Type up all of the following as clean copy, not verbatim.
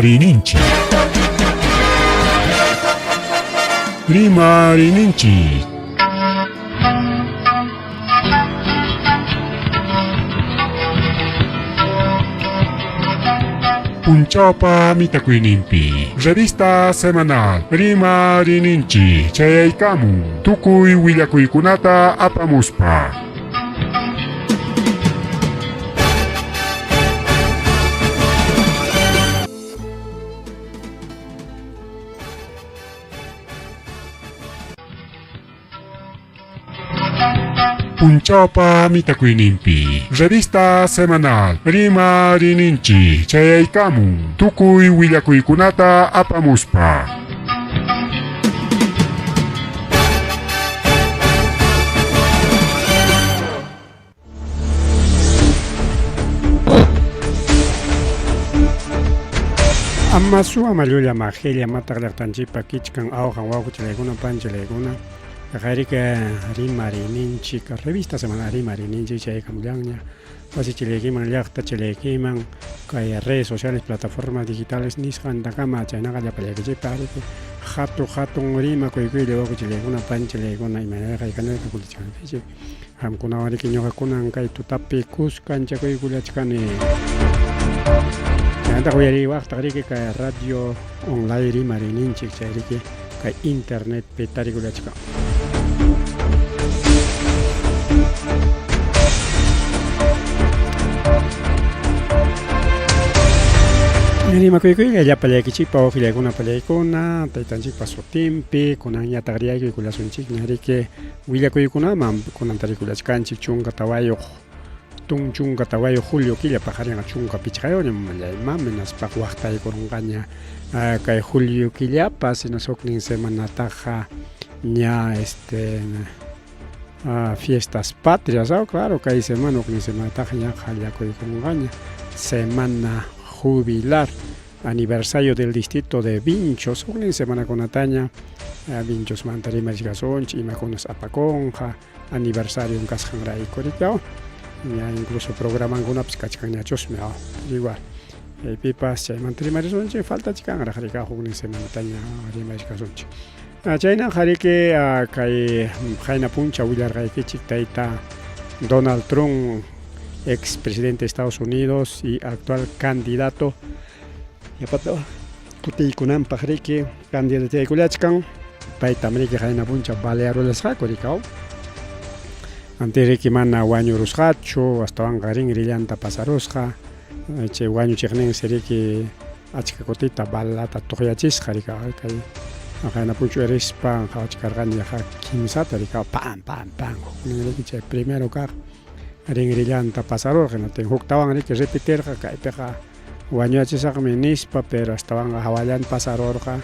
Rimariyninchik. Rimariyninchik. Punchawpa mitakuyninpi revista semanal Rimariyninchik chayaykamun tukuy willakuykunata apamuspa. Punchawpa mitakuyninpi revista semanal Rimariyninchik chayaykamun tukuy willakuykunata apamuspa. Amasu amallulla majilla mataq llaqtanchikpa kichkan awqan wawqichilaykuna panchilaykuna qayrika rimariyninchik revista semana rimariyninchik chaykamullanña wasichilaykiman llaqtachilaykiman kay redes sociales plataformas digitales nisqantakama chaynaqa llapallaykichikpa ariki hatu hatun rimakuykuylla wawqichilaykuna panchilaykuna imaynallayqa haykanallayqa kutichkankichik Qamkunawan riki ñuqakunan kay tutapi kuskanchakuykullachkani. Chaynataq uyariwaqtaq riki kay radio online rimariyninchik chay riki kay internetpi tarikullachkan. Rimakuykuyqa llapallaykichikpa wawqillaykuna pallaykuna taytanchikpa sutinpi kunanñataq riyaykullasunchikña riki Willakuykunaman kunan tarikullachkanchik 14 tun 14 julio killa paqarinqa 15 mamallay hinaspaq waqtaykurunqaña kay julio killapas hinas huknin semanataqa ña este fiestas patrias claro kay semana huknin semanataqa ña qallakuykunqaña semana jubilar Aniversario del distrito de Vinchos, huknin semanakunataña Vinchosmanta rimarichkasunchik, imakunas apakunqa aniversarion kasqanrayku riki aw. Ña incluso programankunapas kachkanñachusmi aw. Igual pipas chaymanta rimarisunchik, faltachikanraq riki aw huknin semanataña rimarichkasunchik. Chaynaqa riki kay qayna punchaw willarqaykichik tayta Donald Trump ex presidente de Estados Unidos y actual candidato yapata kutiykunanpaq riki candidataykullachkan paytam riki qayna punchaw balearullasqaku riki aw antes riki mana wañurusqachu astawanqa rinrillanta pasarusqa chay wañuchiqninsi riki achka kutita balata tuqyachisqa riki kay qayna punchaw rispa qhawachkarqani yaqa kimsata riki pam pam pam huknin riki chay primero kaq rinrillanta pasarurqa hinaptin huktawan riki repetirqa kaypiqa wañuachisaqmi nispa pero astawanqa hawallanta pasarurqa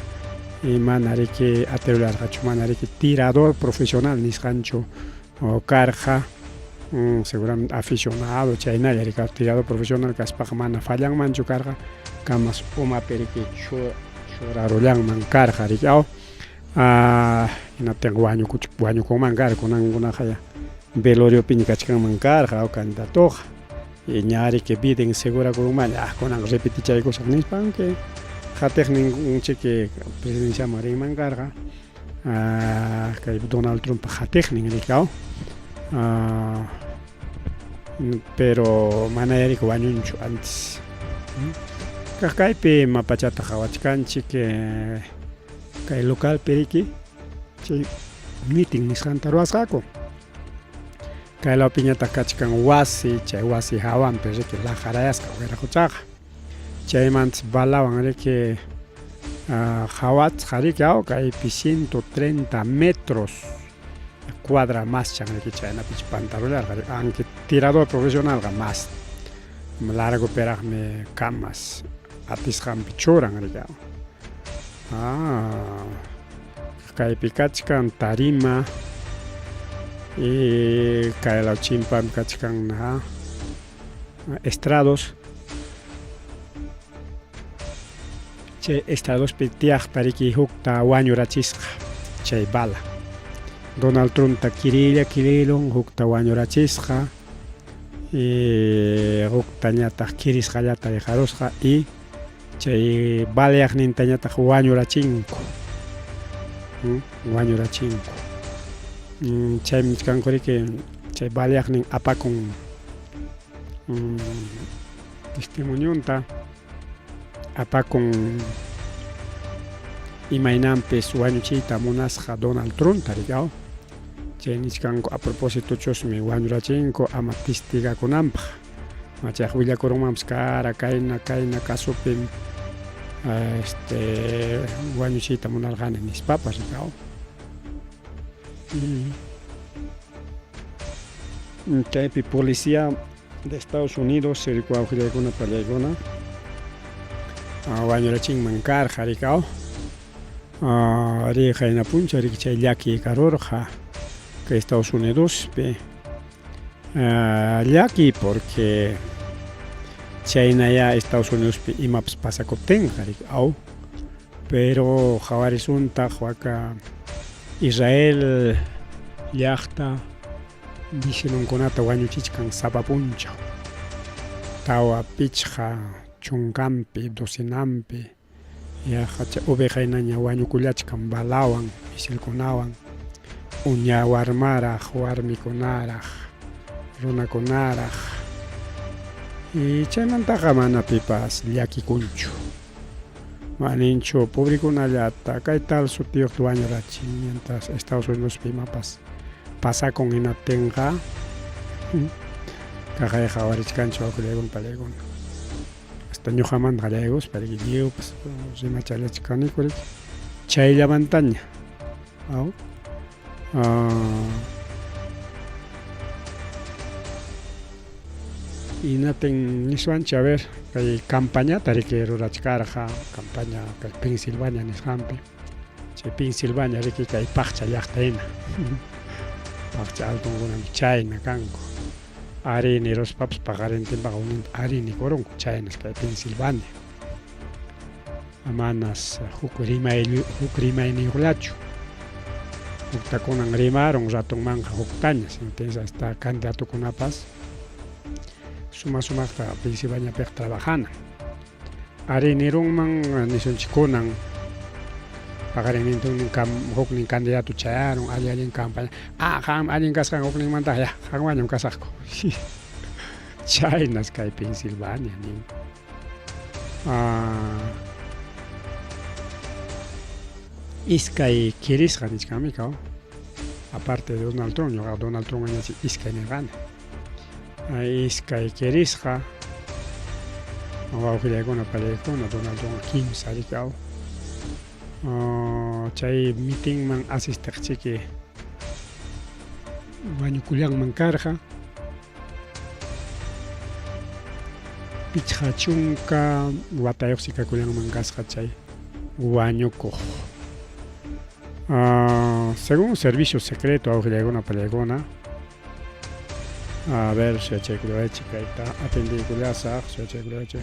y mana riki atirullarqachu mana riki tirador profesional nisqanchu karqa seguramente aficionado chaynalla riki tirador profesional kaspaqa mana fallanmanchu karqa kamas umapi riki churarullanman karqa riki aw hinaptinqa wañukunman karqa kunankunaqa ya veloriopiña kachkanman karqa aw candidatoqa y ña riki Biden segurakurunmanña ah kunanqa repetichaykusaq nispa aunque qatiqnin chiki presidenciaman rinman karqa kay Donald Trump qatiqnin riki aw pero manaya riki wañunchu antes kaq kaypi mapachata qhawachkanchik kay localpi riki chay mitin nisqanta ruwasqaku kay lawpiñataq kachkan wasi chay wasi hawanpi riki laqarayasqa wiraquchaqa chaymantas balawan riki qhawasqa riki aw kaypi 130 metros cuadra maschan riki chaynapich pantarullarqa aunque tirador profesionalqa mas largopiraqmi kamas atisqanpi churan riki kaypi kachkan tarima y kay law chimpanpi kachkan estrados chay estradospi tiyaqta riki hukta wañurachisqa chay bala Donald Trumpta kirilla kirilun hukta wañurachisqa y huktañataq kirisqallata dejarusqa y. Chay baleaqnintañataq wañurachinku. Wañurachinku. Chaymi nichkanku riki chay baleaqnin apakun testimonionta apakun imaynanpis wañuchiyta munasqa Donald Trumpta riki aw. Chay nichkanku a propósitochusmi wañurachinku ama testigakunanpaq. Machayqa willakurunmanpas kara kayna kayna casopim este wañuchiyta munarqani nispapas riki aw. Chaypi policía de Estados Unidos rikuwawqillaykuna pallaykuna wañurachinman karqa riki aw. Arí qayna punchaw riki chay llaki karurqa kay Estados Unidospi. Llaki porque chaynayá Estados Unidospi imapas pasakuptinqa riki aw. Pero qawarisuntaq waka Israel llaqta vecinonkunata wañuchichkan sapa punchaw tawa pichqa chunkanpi docenanpi yaqa chay oveja hinaña wañukullachkan balawan misilkunawan uña warmaraq warmikunaraq runakunaraq y chaymantaqa mana pipas llakikunchu. Maninchu pobrekunallata kay tal sutiyuqta wañurachin mientras Estados Unidospi imapas pasakun hinaptinqa kaqay qhawarichkanchik wawqillaykuna palaykuna hasta ñuqamanta qallaykuspa riki lliwpas rimachallachkaniku riki chayllamantaña aw Hinaptin niswanchik a ver kay campañata riki rurachkarqa campaña kay Pensilvania nisqanpi chay Pensilvania riki kay Paqcha llaqta hina Paqcha altonkunami chayna kanku arí niruspapas paqarintinpaqa uninta arí nikurunku chaynas kay Pensilvania manas huk rimay huk rimayniyuqllachu hukta kunan rimarun ratonmanqa huktaña sino hasta candidatokunapas suma sumaqta Pensilvaniapiqa trabajana arí nirunman nisunchik kunan paqarinnintin huknin candidato chayarun alli allin campaña ah qam allin kasqan hukninmantaqa ya qanwanñam kasaqku chaynas kay Pensilvania ninku. Iskay kirisqa nichkanmi kaw. Aparte de Donald Trump, ñuqa Donald Trump ñachi iskay nirqani. Iskay kirisqa wawqillaykuna palaykuna Donald Trump kimsa riki aw. Chay mitinman asistiqchiki wañukullanman karqa. Pichqa chunka watayuqsi kakullanman kasqa chay wañukuq. Según servicio secreto awqillaykuna pallaykuna a ver suyachaykullawaychik kayta atendiykullasaq suyachaykullawaychik.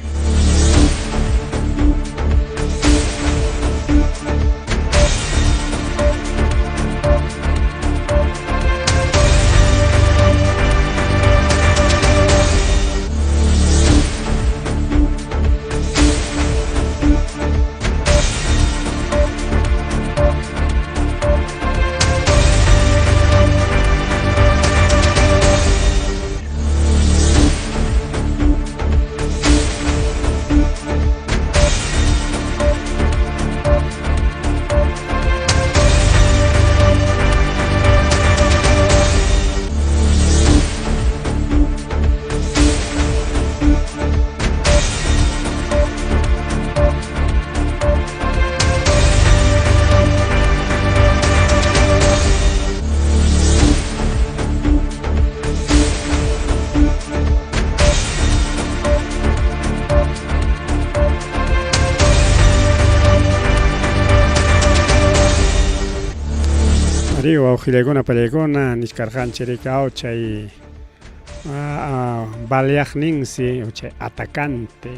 Arí, wawqillaykuna pallaykuna nichkarqanchik rikaw chay baleaqninsi chay atacante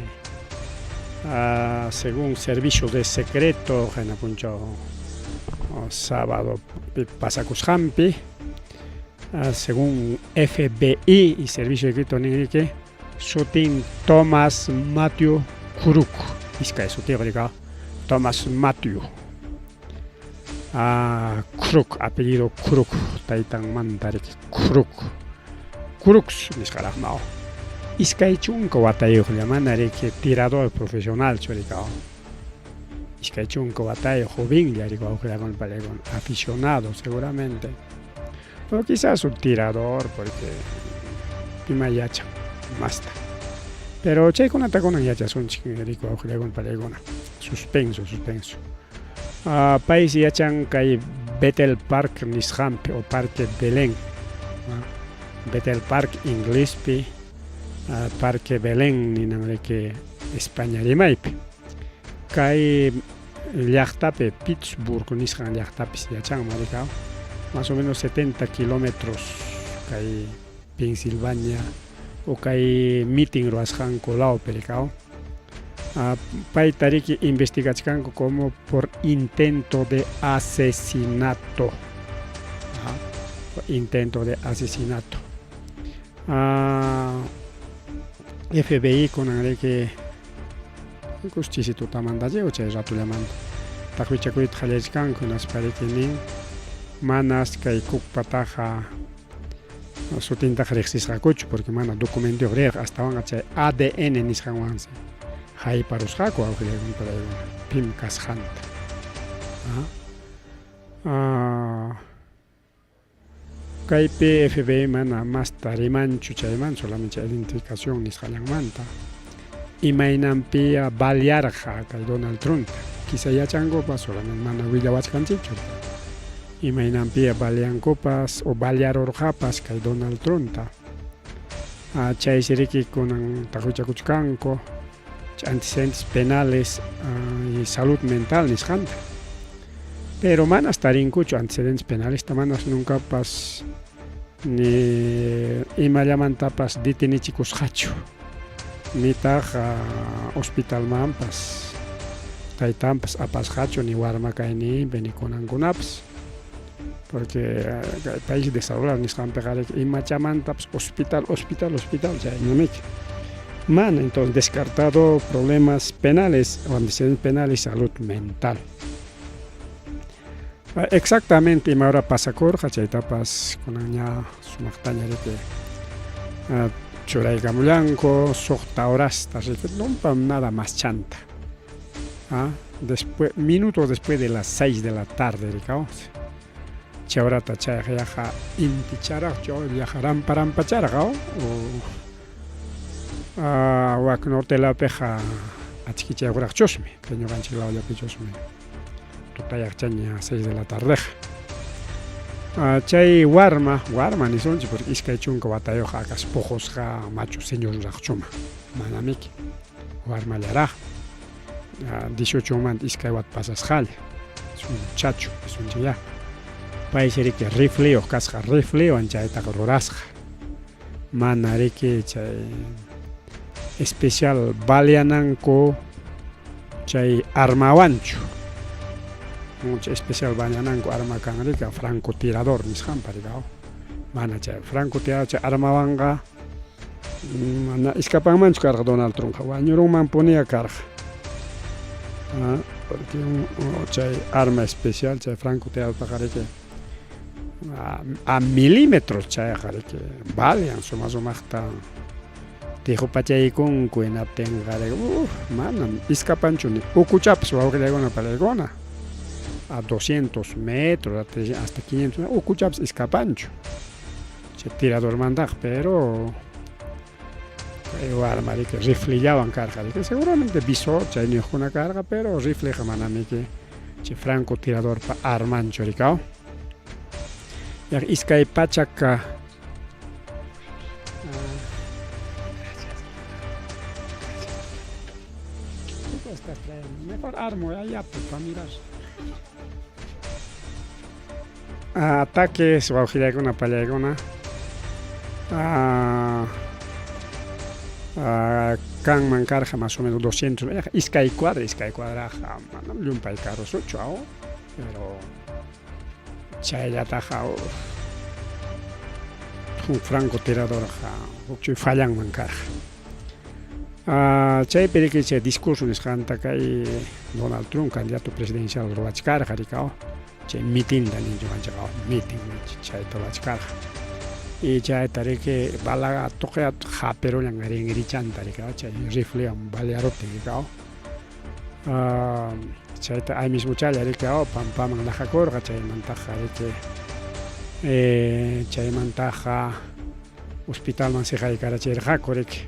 según servicio de secreto qayna punchaw sábado pasakusqanpi según FBI y servicio secreto ninriki sutin Thomas Matthew Crook. Iskay sutiyuq rikaw Thomas Matthew. Ah, Crook, apellido Crook, taytanmanta riki Crook. Crooks nisqaraqmi aw. 20 watayuqlla mana riki tirador profesionalchu rikaw. 20 watayuq jovenlla riki wawqillakuna pallaykuna aficionado seguramente. O quizás un tirador porque pima yachan masta. Pero chaykunata kunan yachasunchik riki wawqillakuna pallaykuna. Suspenso, suspenso. Paysi yachan kay Bethel Park nisqanpi o Parque Belén. Bethel Park inglespi, Parque Belén ninan riki España rimaypi. Kay llaqtapi Pittsburgh nisqan llaqtapis yachanman rikaw, más o menos 70 kilómetros kay Pensilvania o kay mitin ruwasqanku lawpi rikaw. Payta riki investigachkanku como por intento de asesinato. Intento de asesinato. FBI kunan riki chisi tutamanta chay ratullamanta taqwichakuyta qallarichkanku, hinaspa riki nin manas kay Cookpataqa sutintaqa riqsisqakuchu porque mana documentoyuq rirqa, astawanqa chay ADN nisqanwansi hayparusqaku wawqillaykuna palaykuna pim kasqanta. Kaypi FBI mana masta rimanchu chaymanta, solamente chay identificación nisqallanmanta. Imaynanpi balearqa kay Donald Trump, quizá yachankupas, solamente mana willawachkanchikchu. Imaynanpi baleankupas o balearurqapas kay Donald Trumpta. Chaysi riki kunan taqwichakuchkanku antecedentes penales y salud mental nisqanta. Pero manas tarinkuchu antecedentes penales, manas nuncapas ni imallamantapas detenichikusqachu, nitaq hospitalmanpas taytanpas apasqachu, ni warma kayninpi ni kunankunapas. Porque kay país desarrollado nisqanpiqa riki imachamantapas hospital, hospital, hospital chayñamiki. Mana, entonces descartado problemas penales o antecedentes penales y salud mental. Exactamente ima hora pasakurqa chaytapas kunan ña sumaqtaña riki churaykamullanku 6 horasta riki, numpam nada más chanta. Después, minutos después de las 6 de la tarde rikaw. Chay horata chayqa yaqa inticharaq yaqa rampa rampacharqa o wak norte lawpiqa achkichaykuraqchusmi, kay ñuqanchik lawllapichusmi tutayaqchaña 6 de la tardeqa. Chay warma, warma nisunchik porque 20 watayuq akas puqusqa machu señorraqchuma, manamiki warmallaraq. 18 manta 2 wata pasasqalla, muchacho nisunchik ya. Paysi riki rifleyuq kasqa, riflewan chaytaqa rurasqa. Mana riki chay especial baleananku chay armawanchu. Mucho especial baleananku arma kan riki francotirador nisqanpa rikaw. Mana chay francotirador chay armawanqa mana iskapanmanchu karqa Donald Trumpqa, wañurunmanpunia karqa. Porque chay arma especial chay francotiradorpaqa riki a milímetros chayqa riki balean suma sumaqta tiqupachaykunku, hinaptinqa manam iskapanchu ni ukuchapas wawqillaykuna palaykuna a 200 metros hasta 500 ukuchapas iskapanchu chay tiradormantaqa, pero kay warma riki riflellawan karqa riki, seguramente visor chayniyuqkuna karqa, pero rifleqa manamiki chay francotiradorpa armanchu rikaw. Yaq 200. Mejor armo allá para mirar. Ataques wawqillaykuna pallaykuna kanman karqa más o menos 200, 2 cuadra, 2 cuadraqa manam llumpay karusuchu aw, pero chayllataqa huk francotiradorqa hukchuy fallanman karqa. Chaypi riki chay discurso nisqanta kay Donald Trump candidato presidencial ruwachkarqa rikaw chay mitinta ninchik ñuqanchikqa mitin chayta ruwachkarqa y chayta riki balaqa tuqya hapirullan rinrichanta rikaw chay riflewan balearuptin rikaw chayta ahí mismochalla riki pampaman laqakurqa chaymantaqa riki chaymantaqa hospitalman siqaykarachirqaku riki.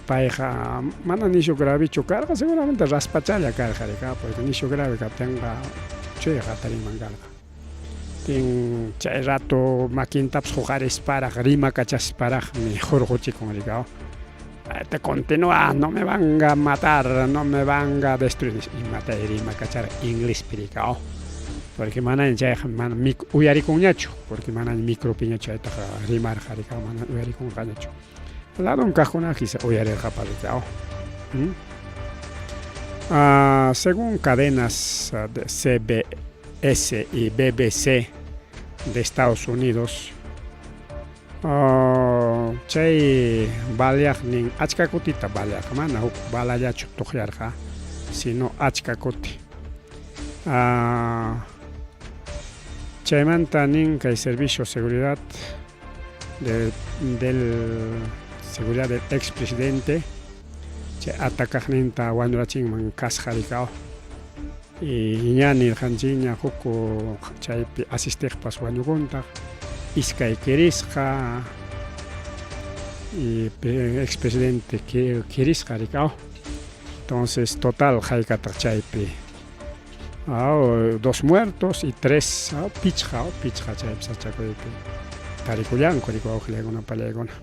Payqa mana nishu gravechu karqa, seguramente raspachalla karqa riki, porque nishu grave kaptinqa chuya hatarinman karqa. Tin chay rato makintapas huqarisparaq rimakachasparaqmi hurquchikun riki. Te continúa, no me van a matar, no me van a destruir. Imata rimakachar inglespi riki. Porque manaña chayqa mana uyarikunñachu, porque manaña micropiñachu chaytaqa rimarqa riki, mana uyarikunqañachu. Ladon kaqkunaqa quizá uyarirqapas riki. Según cadenas de CBS y BBC de Estados Unidos, chay baleaqnin achka kutita balearqa, mana huk balallachu tuqyarqa, sino achka kuti. Chaymanta nin kay Servicio de Seguridad del seguridad del expresidente chay atacaqninta wañurachinman kasqa rikaw. Y ña nirqanchikña huk chaypi asistiqpas wañukuntaq, iskay kirisqa y expresidente kirisqa rikaw. Entonces total haykataq chaypi 2 muertos y 3 pichqa pichqa chaypi sachakuypi tarikullanku riki wawqillaykuna pallaykuna.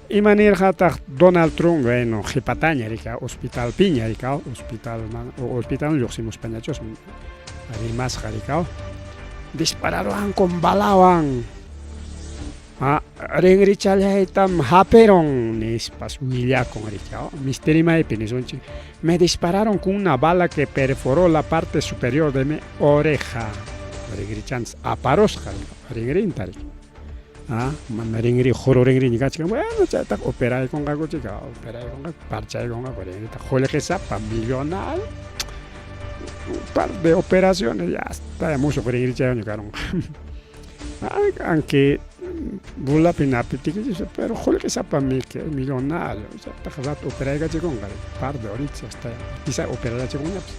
Ima nirqataq Donald Trump? Bueno, qhipataña riki hospitalpiña riki, hospitalman hospital lluqsimuspañachus rimasqa riki. Dispararuwanku balawan. Rinrichallaytam hapirun nispas willakun riki. Mistirimaypi nisunchik. Me dispararon con una bala que perforó la parte superior de mi oreja. Rinrichantas aparusqa rinrinta riki. Mana rinri juru rinriña kachkan, bueno, chaytaqa operaykunqaku chika, operaykunqaku, parchaykunqaku rinrita, qullqisapa millonario, un par de operaciones ya hasta musuq rinrichayuña karunqa. Aunque bulapi napitikichis, pero qullqisapa millonario, chaytaqa rato operaykachikunqa, par de horitas hasta quizá operarachikunñapas.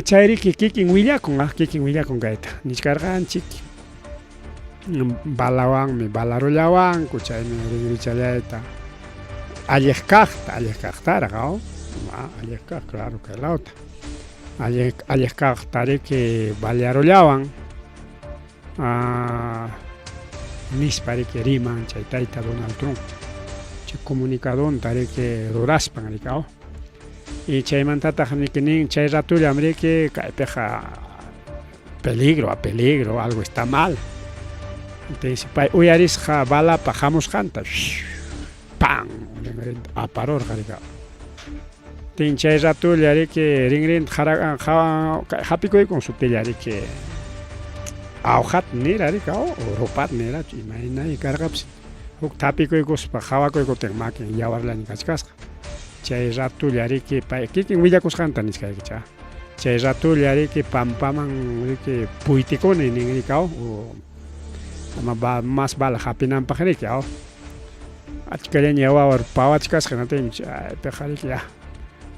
Chayriki kikin willakun, kikin willakun kayta nichkarqanchik. Balawanmi balarullawanku, chaymi rinrichallayta alliq kaqta, alliq kaqtaraq, alliq kaq, claro, kay lawta. Alliq kaqta riki balearullawan nispa riki riman chay tayta Donald Trump. Chay comunicadonta riki ruraspan riki, Y chaymantataq niki nin chay ratullam riki kaypiqa peligro, a peligro, algo está mal. Entonces pay uyarisqa balapa hamusqanta, ¡pam! Aparurqa riki. Tin chay ratulla riki rinrinta hapikuykun sutilla riki awqata nira riki, rupat nira, imaynay karqapas huk tapikuykuspa qhawakuykutin makin yawarllaña kachkasqa. Chay ratulla riki pay kikin willakusqanta nichkaykicha. Chay ratulla riki pampaman riki puytikuni nin riki ama más bala hapinanpaq riki achkallaña yawar pawachkasqa hinaptinmi chaypiqa riki ya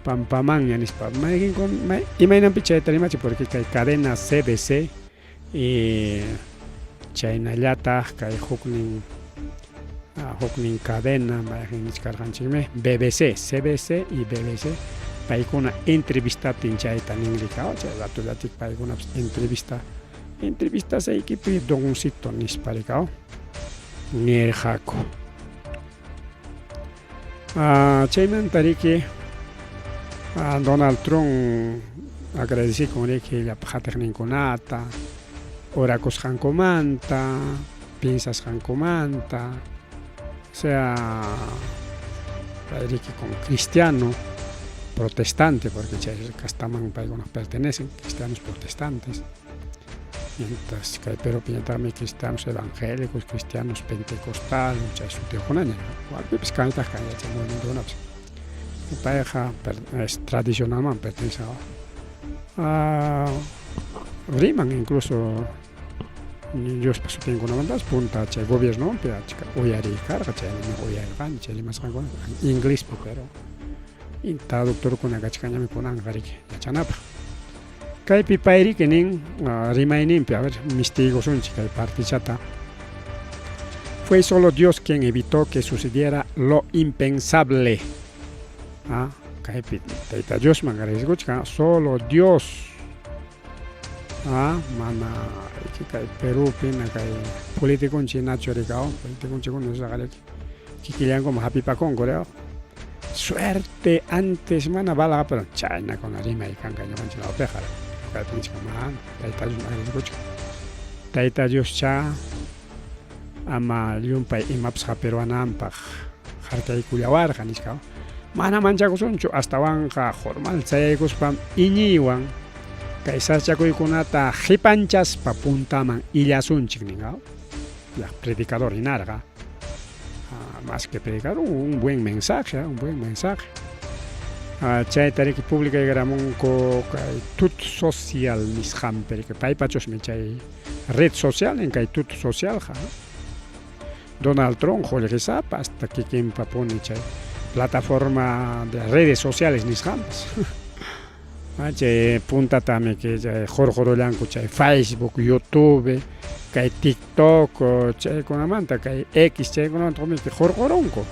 pampamanña nispa imaynanpi chayta rimachi porque kay cadena CBC y chaynallataq kay huknin cadena mayqin nichkarqanchikmi BBC, CBC y BBC paykuna entrevistaptin chayta nin riki chay ratullatik paykunapas entrevistasaykipi doncito nispa riki nirqaku. Chaymanta riki Donald Trump agradecikun riki llapa qatiqninkunata orakusqankumanta, piensasqankumanta, o sea, riki como cristiano protestante, porque chay castaman paykuna pertenecen, cristianos protestantes. Mientras kay Perupiñataqmi cristianos evangélicos, cristianos pentecostales, chay sutiyuqkunaña. Wakpipis kantaq kan yachay movimientokunapas. Payqa es tradicionalman pertenece. Riman incluso Diospa sutinkunamantas punta chay gobiernompi achka uyariy karqa, chaymi uyarirqani chay rimasqankuna inglespi, pero traductorkuna kachkanñami kunanqa riki yachanapaq. Kaypi payriki nin rimayninpi, a ver, mistiykusunchik kay partichata. Fue solo Dios quien evitó que sucediera lo impensable. Ah, kaypi Tayta Diosman agradecekuchkan, solo Dios. Ah, mana kay Perupi na kay politiconchik nachu rikaw, politiconchikkuna nisqariki kikillankuman hapipakunku rikaw. Suerte antes mana bala pero chaynakuna rimay kanqa ñuqanchik lawpiqa. Kaypi nichka mana Tayta Dios agradecekuchkan. Tayta Dioscha ama llumpay imapas hapiruwananpaq harkaykullawarqa nichka. Mana manchakusunchu astawanqa formal chayaykuspam iñiywan kay sasachakuykunata qipanchaspa puntaman illasunchik ninqa. Ya predicador hinarqa. Más que predicador, un buen mensaje, un buen mensaje. Chayta riki publicaykaramunku kay Tut Social nisqanpi riki paypachusmi chay red social en kay Tut Socialqa. Donald Trump qullqisapa hasta kikinpa puni chay plataforma de redes sociales nisqanpas. Chay puntatami chay qurqurullanku chay Facebook, YouTube, kay TikTok chaykunamanta, kay X chaykunamanta qumiki qurqurunku.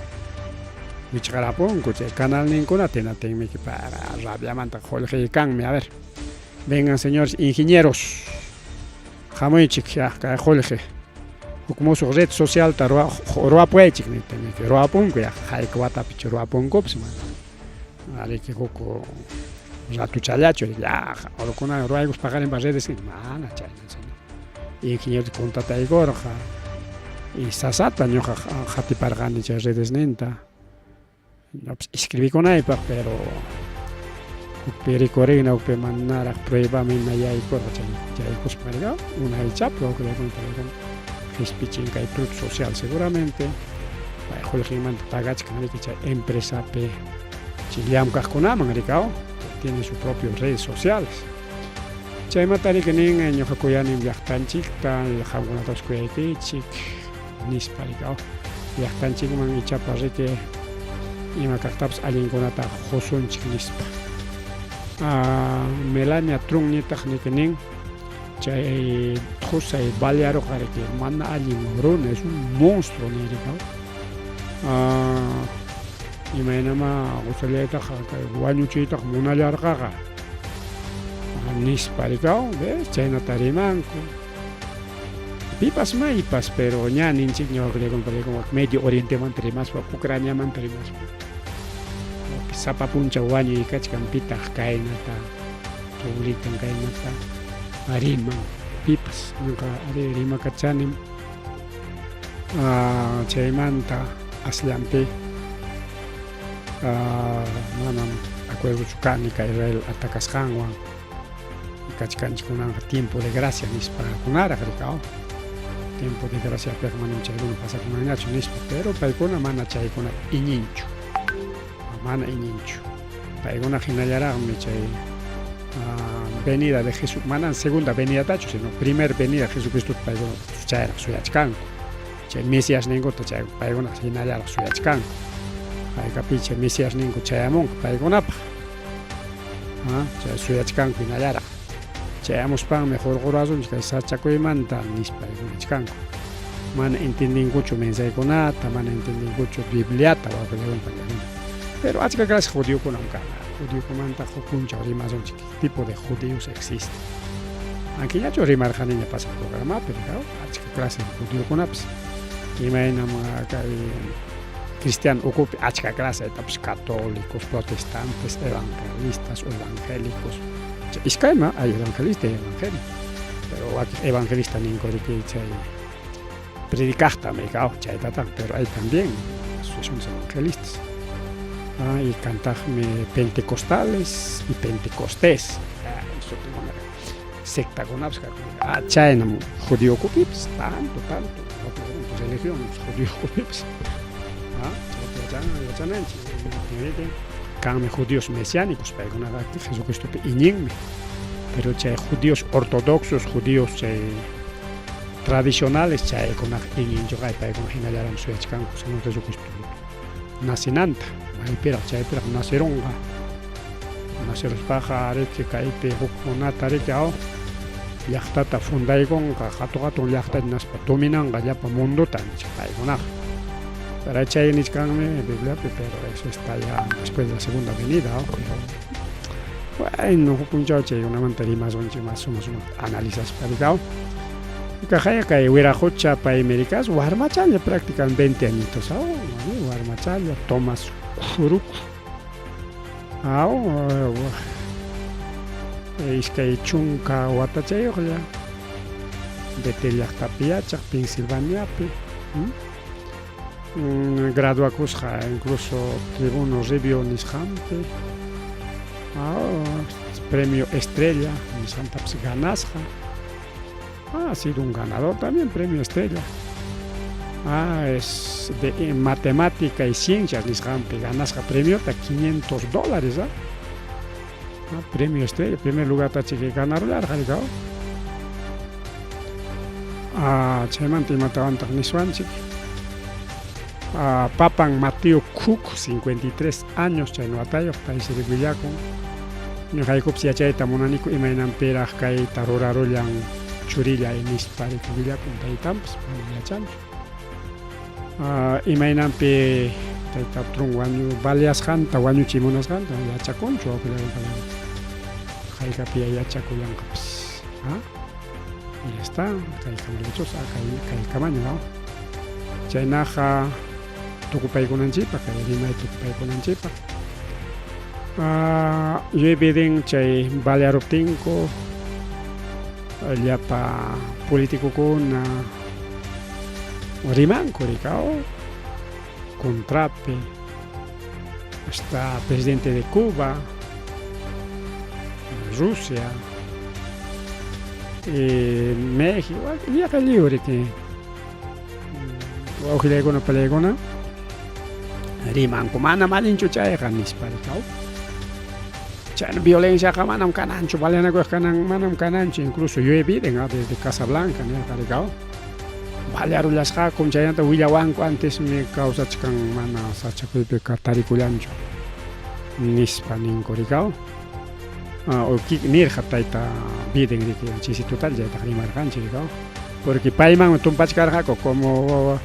Wichqarapunku chay canalninkunata hinatinmi para rabiamanta qullqiykanmi. A ver, vengan señores ingenieros, hamuychik ya kay qullqi huk musuq red socialta ruwapuwaychik niptinmi ruwapunku ya hayka watapichu ruwapunkupas mana ariki huk ratuchallachu ya rukuna ruwaykus paqarinpa redes mana chayna señor ingeniero contrataykurqa y sasata ñuqa qatiparqani chay redesninta escribikunaypaq pero hukpi rikurina hukpi manaraq pruebaman ima yaykurqa chay yaykuspa riqa unaychapi wawqillaykunata qispichin kay Truth Social seguramente pay qullqinmanta pagachkan riki chay empresapi chay llamkaqkunaman rikaw tiene su propio redes sociales chaymanta riki nin ñuqa kuyanim llaqtanchikta qamkunatapas kuyaykichik nispa rikaw llaqtanchikman ichapas riki ima kaqtapas allinkunata qusunchik nispa. Melania Trump ñitaq niki nin chay qusay balearuqa riki mana allin runa, es un monstruo nin rikaw. Imaynamá qusallaytaqa kay wañuchiytaqa munallarqaqa nispa rikaw, ves chaynata rimanku. Pipas maypas, pero ña ninchik ñuqa Medio Orientemanta rimaspa, Ucraniamanta rimaspa. Sapa punchaw wañuy kachkan pitaq kaynata publican kaynata riman pipas ñuqa ari rimakachanim chaymanta asllanpi manam acuerdochu kani kay Israel atacasqanwan kachkanchik kunanqa tiempo de gracia nispa kunaraq rikaw tiempo de graciapiqa manam chaykuna pasakunanñachu nispa pero paykuna mana chaykuna iñinchu mana iñinchu paykuna hinallaraqmi chay venida de Jesús manan segunda venidatachu sino primer venida de Jesucristo paykuna chayraq suyachkanku chay Mesías ninkuta chay paykuna hinallaraq suyachkanku haykapi chay Mesías ninku chayamunqa paykunapaq chay suyachkanku hinallaraq chayamuspanmi hurqurasunchik kay sachakuymanta nispa nichkanku mana entendinkuchu mensajkunata mana entendinkuchu Bibliata wawqillaykunata pero achka clase judiokunam kan judiokunamanta huk punchaw rimasunchik tipo de judíos existe ankillachu rimarqaniña pasaq programapi achka clase de judiokunapas imaynam kay cristiano ukupi achka clase tapas católicos, protestantes, evangelistas o evangélicos iskayma hay evangelista y evangélico pero wakin evangelista ninku riki chay predicaqta rikaw chaytataq pero hay también asociaciones evangelistas y kantaqmi pentecostales y pentecostés. Sectakunapas karqa. Ah, chaynam judiokupipas tanto, tanto religión judiokupipas. Ah, chayta yachananchik. Kanmi judíos mesiánicos, paykunaqa Jesucristopi iñinmi. Pero chay judíos ortodoxos, judíos chay tradicionales chaykunaqa iñinchuqa paykuna hinallaraq suyachkanku Señor Jesucristo nacinanta, maypiraq chaypiraq nacerunqa. Naceruspaqa riki kaypi hukkunata riki aw llaqtata fundaykunqa, hatu-hatun llaqtata hinaspa dominanqa llapa mundota nichka paykunaqa. Pero chay nichkanmi Bibliapi, pero eso está ya después de la segunda venida, pero bueno, huk punchaw chaykunamanta rimasunchik mas suma sumaqta analizaspa rikaw. Kaqaya kay Wiraqocha paymi rikas warmachalla prácticamente 20 añitos aw, warmachalla Tomás Juruc. Aw, 20 watachayuqlla Betel llaqtapi yachaq Pensilvaniapi. Graduakusqa incluso Tribuno Review nisqanpi. Premio Estrella nisqantapas ganasqa. Ha sido un ganador también, Premio Estrella. Ah, es de matemática y ciencias nisqanpi ganasqa premiota $500, ¿ah? Ah, Premio Estrella, primer lugar tachiki ganarullarqa rikaw. Ah, chaymanta imatawantaq niswanchik. Ah, papan Mateo Cook, 53 años, chay watayuq, paysi willakun. Ñuqaykupas yachayta munaniku imaynanpiraq kayta rurarullan churillay nispa riki willakun taytanpas mana yachanchu. Imaynanpi tayta Trump wañu baleasqanta wañuchiy munasqanta yachakunchu wawqillayku haykapi yachakullanqapas. Ah, ya está, kaykamallachus kaykamaña chaynaqa tukupaykunanchikpaq kay rimay tukupaykunanchikpaq. Joe Biden chay balearuptinku llapa politicokuna rimanku rikaw contrapi hasta presidente de Cuba, Rusia, México, yaqa lliw riki wawqillaykuna palaykuna rimanku manam allinchu chayqa nispa rikaw. Chayna violenciaqa manam kananchu, baleanakuyqa kanan manam kananchu, incluso Joe Biden desde Casablanca nirqa rikaw. Balearullasqakum chaynata willawanku antesmi kawsachkan mana sachakuypi tarikullanchu nispa ninku rikaw. Nirqa tayta Biden riki chisi total chaytaqa rimarqanchik rikaw. Porque paymanmi tumpachkarqaku como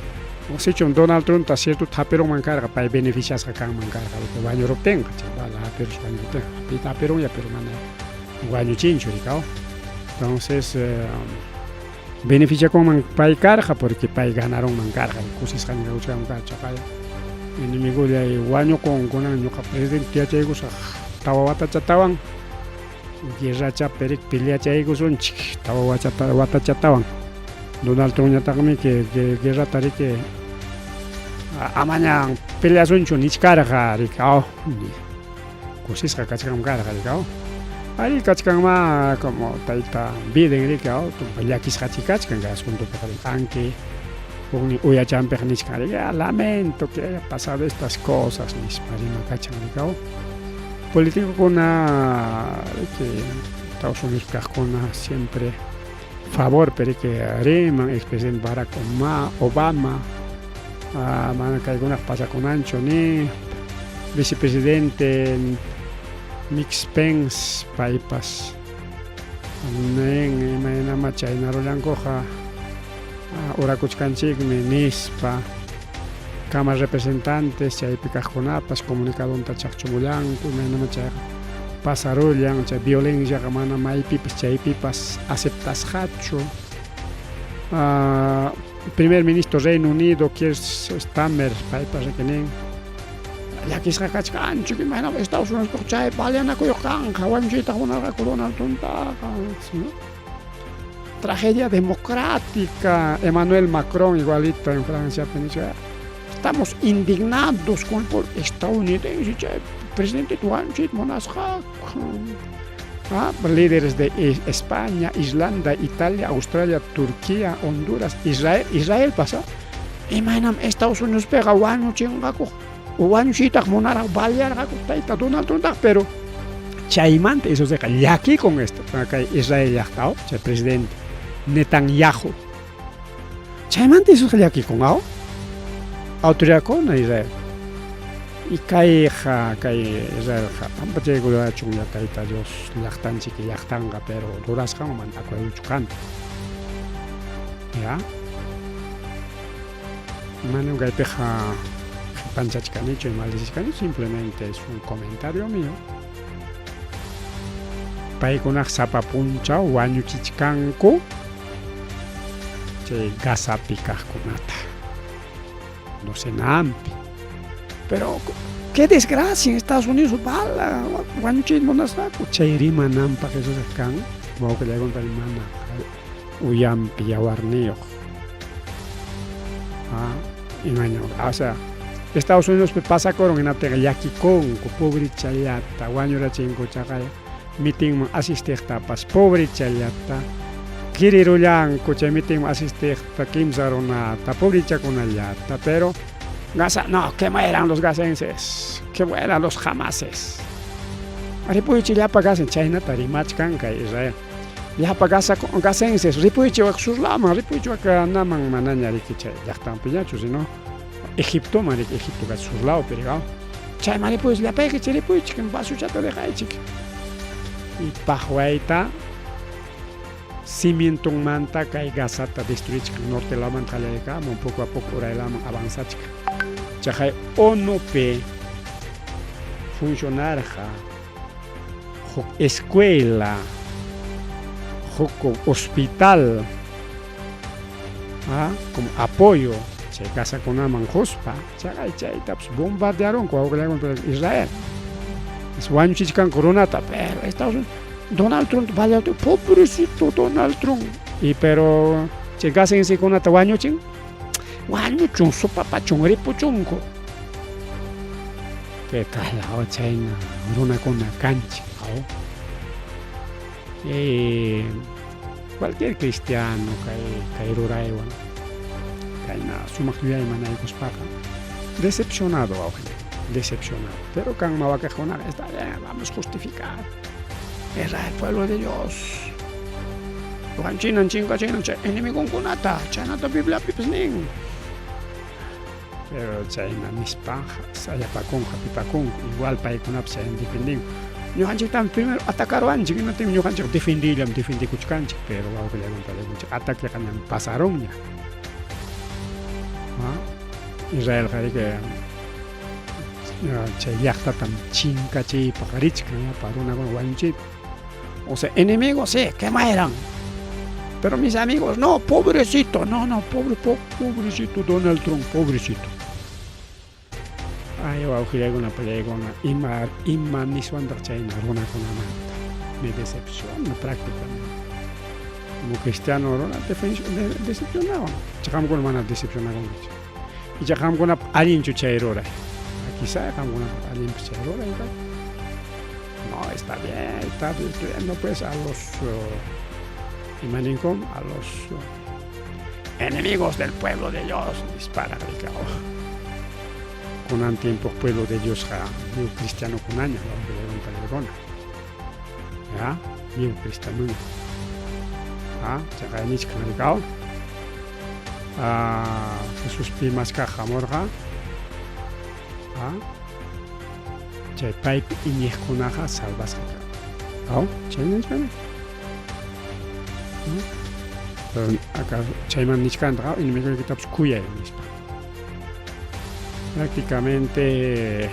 sichum Donald Trumpta cierto hapirunman karqa pay beneficiasqa kanman karqa wañuruptinqa chay bala hapirus wañuruptinqa hapiyta hapirunya pero mana wañuchinchu rikaw. Entonces beneficiakunman pay karqa porque pay ganarunman karqa kusisqaña kawchkanman karqa chaqaya enemigollay wañukun kunan ñuqa presidente yachaykusaq 4 watachatawan guerrachapi rik peleachaykusunchik 4 watachatawan. Donald Trumpñataqmi que guerrata riki amaña peleasunchu nichkarqa rikaw kusisqa kachkanman karqa rikaw. Ari kachkanma como tayta Biden rikaw tumpa llakisqachi kachkan kay asuntopiqa aunque huknin uyachanpiqa nichkan riki lamento que haya pasado estas cosas nispa rimakachan rikaw. Politicokuna riki Estados Unidos kaqkuna siempre favorpi riki riman expresidente Barack Obama mana kaykunaqa pasakunanchu ni vicepresidente Mike Pence paypas nin imaynama chaynarullankuqa urakuchkanchikmi nispa Cámara representantes chaypi kaqkunapas comunicadonta chaqchumullanku imaynama chayqa pasarullan chay violenciaqa mana maypipas chaypipas aceptasqachu. Primer ministro Reino Unido Keir Starmer paypas riki nin llakisqa kachkanchik imaynama Estados Unidos chay baleanakuyuq kanqa wañuchiytaq munarqaku Donald Trumptaqa. Tragedia democrática. Emmanuel Macron igualito en Francia nichka estamos indignados con el pueblo estadounidense chay presidente wañuchiyta munasqaku. Ah, líderes de España, Islanda, Italia, Australia, Turquía, Honduras, Israel, Israel pasa. Imaynam Estados Unidospiqa wañuchinqaku, wañuchiytaq munaraq balearqaku tayta Donald Trumptaq, pero chaymanta eso siqa llakikun esto, kay Israel llaqta, chay presidente Netanyahu. Chaymanta eso llakikun, aw? Autoridadkuna Israel. Y kayqa kay Israelqa pampachaykullachun ya Tayta Dios llaqtanchik llaqtanqa, pero rurasqanman mana acuerdochu kan. Ya. Manam kaypiqa qhipanchachkanichu y maldecichkanichu, simplemente es un comentario mío. Paykunaq sapa punchaw wañuchichkanku chay Gazapi kaqkunata. No sé nampi. Pero qué desgracia en Estados Unidos bala wañuchiyta munasqaku. Chay rimananpaq Jesús kan wawqillaykunata mana uyampi yawarniyuq. Ah, imaña, o sea, Estados Unidospi pasakurun hinaptinqa llakikunku pobrechallata wañurachinku chaqay mitinman asistiqtapas pobrechallata kirirullanku chay mitinman asistiqta kimsa runata pobrechakunallata, pero Gaza no, que mueran los gazenses, que mueran los hamases. Ripuychik llapa Gaza, chaynata rimachkan kay Israel. Llapa Gaza gazenses, ripuychik wak sur lawman, ripuychik wak naman manaña riki chay llaqtanpiñachu, sino Egiptoman riki, Egipto ka sur lawpi riqaw. Chayman ripuychik llapaykichik ripuychik basuchata deqaychik. Y paqwayta cimientonmanta kay Gazata destruichkan, norte lawmanta qallarikamun, poco a poco uray lawman avanzachkan. Chaqay ONUpi funcionarqa huk escuela, huk hospital, ah, como apoyo chay Gazakunaman quspa, chaqay chaytapas bombardearunku wawqillankunata Israel. Wañuchichkanku runata, pero Estados Unidos, Donald Trump, vaya, pobrecito Donald Trump. Y pero chay gazensekunata wañuchin, wañuchun, supapachun, ripuchunku. ¿Qué tal? Oh, chayna runakuna kanchik, oh. Cualquier cristiano kay kay ruraywan kayna sumaq yuyayman aykuspaqa decepcionado wawqillay, decepcionado. Pero kanman wakiqkunaqa está bien, vamos justificar. Israel pueblo de Dios. Wañuchinan chinkachinan chay enemigonkunata, chaynata Bibliapipas nin. Pero chayna nispaqa sayapakunku, hapipakunku, igual paykunapas chayna defendinku. Ñuqanchiktam primero atacaruwanchik, hinaptinmi ñuqanchik defendiyllam defendikuchkanchik, pero wawqillaykuna paykunchik ataqueqa ñam pasarunña. ¿Ah? Israelqa riki chay llaqtatam chinkachiypaq richkan llapa runakuna wañuchiypaq. O sea, enemigos sí, que mueran. Pero mis amigos, no, pobrecito, no, no, pobre, pobrecito Donald Trump, pobrecito. Ay, wawqillaykuna pallaykuna, ima, ima niswantaq chayna runakunamanta. Me decepciona prácticamente. Como cristiano runa decepcionawan. Icha qamkuna mana decepcionakunkichik. Icha qamkunapaq allinchu chay ruray. Quizá qamkunapaq allinpas chay ruray. No, está bien, está destruyendo pues a los imaninku, a los enemigos del pueblo de Dios, dispara rikaw. Kunan tiempo pueblo de Diosqa lliw cristianokunaña wawqillaykuna. Ya, lliw cristianoña. Ah, chaqay nichkan rikaw. Ah, Jesuspi maskaq hamurqa. Ah, chay paypi iñiqkunaqa salvasqa kanku. Aw, chayna nichkani. Pero acá chayman nichkantaqa enemigoykitapas kuyay nispa. Prácticamente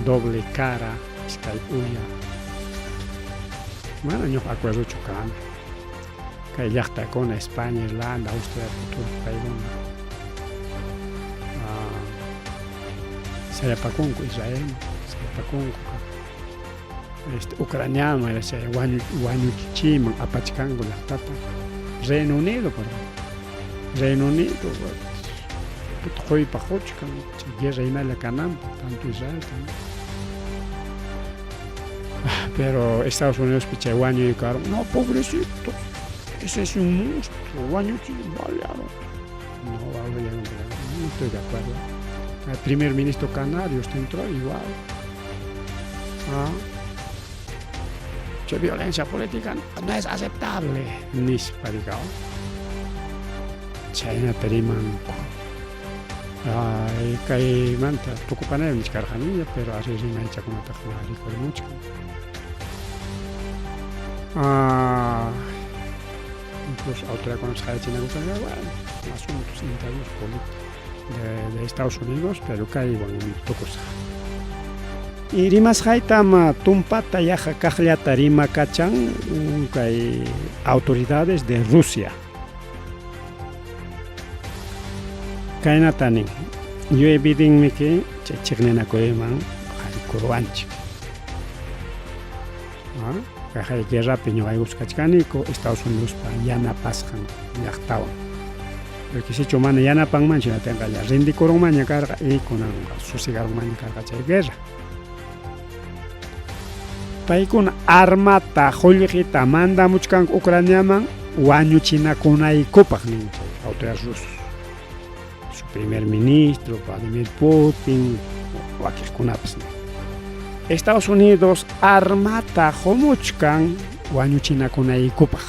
doble cara, iskay uya. Mana ñuqa acuerdochu kani. Kay llaqtakuna España, Irlanda, Austria, paykuna sayapakunku Israelman, sayapakunku Ucraniaman chay wañuchichiyman apachkanku llaqtata. Reino Unido, por Reino Unido quypaq quchkan chay guerra hinalla kananpaq tanto Israel también. Pero Estados Unidospi chay wañuy karun, no, pobrecito, ese es un monstruo, wañuchi, balearon. No, no estoy de acuerdo. El primer ministro canario usted entró igual. Ah. Che, violencia política no es aceptable. Nispa rikaw. Chhaynata rimanku. Ay, kaymanta tukupanaymi nichkarqaniña, pero ari rimaychakunataqa rikurimuchkan. Ah, incluso autoridadkunapas qayachinakusqanku, bueno, asuntos internos de Estados Unidos, pero kaywan tukusqa. Y rimasqaytam tumpata yaqa kaqllata rimakachan kay autoridades de Rusia. Kaynata nin, yuyaybidinmiki chay chiqninakuyman qarikuruwanchik. Kay guerrapi ñuqaykupas kachkaniku Estados Unidospa yanapasqan llaqtawan. Porque sichu mana yanapanmanchu hinaptinqa ya rindikurunmanña karqa y kunanqa susigarunmanña karqa chay guerra. Paykuna armata, qullqita mandamuchkanku Ucraniaman wañuchinakunaykupaq nin chay autoridades rusos. Su primer ministro, Vladimir Putin, wakiqkunapas nin. Estados Unidos armata qumuchkan wañuchinakunaykupaq.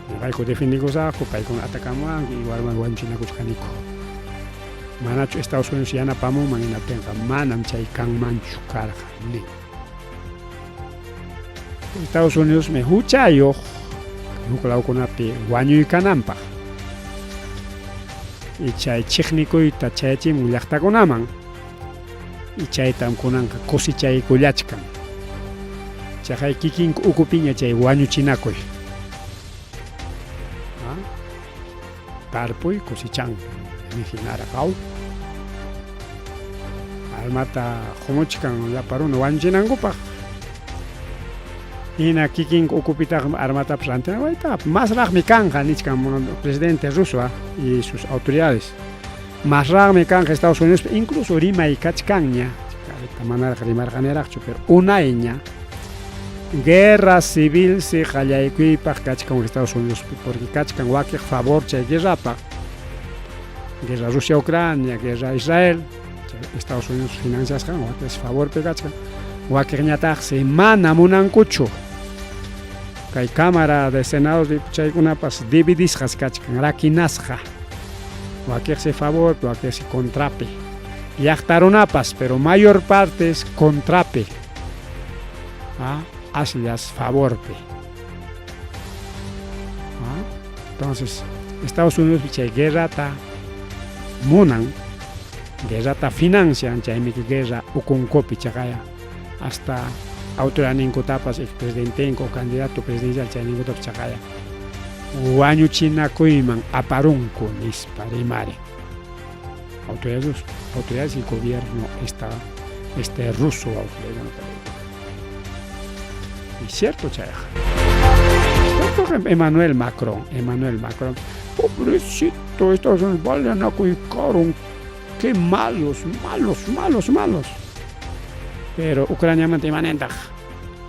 Ñuqayku defendikusaqku, paykuna atakamuwanku, igualman wañuchinakuchkaniku. Manachu Estados Unidos yanapamunman hinaptinqa manam chay kanmanchu karqa nin. Estados Unidosmi huchayuq huk lawkunapi wañuykananpaq. Y chay chiqnikuyta chayachimun llaqtakunaman. Y chaytam kunanqa cosechaykullachkan. Chaqay kikinku ukupiña chay wañuchinakuy. Tarpuy cosechanki nihinaraq aw. Armata qumuchkan llapa runa wañuchinankupaq. Hina kikinku ukupitaqmi armatapas rantina masraqmi kanqa nichkan presidente ruso y sus autoridades. Masraqmi kanqa Estados Unidos incluso rimay kachkanña. Manaraq rimarqaniraqchu, pero unayña. Guerra civil si qallaykuypaq kachkan Estados Unidos porque kachkan wakiq favor chay guerrapaq. Guerra Rusia-Ucrania, guerra Israel, Estados Unidos financiasqan wakiq favorpi kachkan. Wakiqñataqsi mana munankuchu. Kay Cámara de Senado chaykunapas dividisqas kachkan, rakinasqa. Wakiqsi favorpi, wakiqsi contrapi. Llaqta runapas, pero mayor parte es contrapi. Asllas favorpi. Entonces, Estados Unidos chay guerrata munan, guerrata financian, chaymi guerra ukunkupi chaqaya hasta autoridadninkutapas expresidentenku o candidato presidencial chayninkutapas chaqaya wañuchinakuyman aparunku nispa rimari. Autoridades, autoridades y gobierno está este ruso. Y cierto chayqa. Emmanuel Macron, Emmanuel Macron, pobrecito, Estados Unidos valenakuykaron, qué malos, malos, malos, malos. Pero Ucraniamanta imanintaq,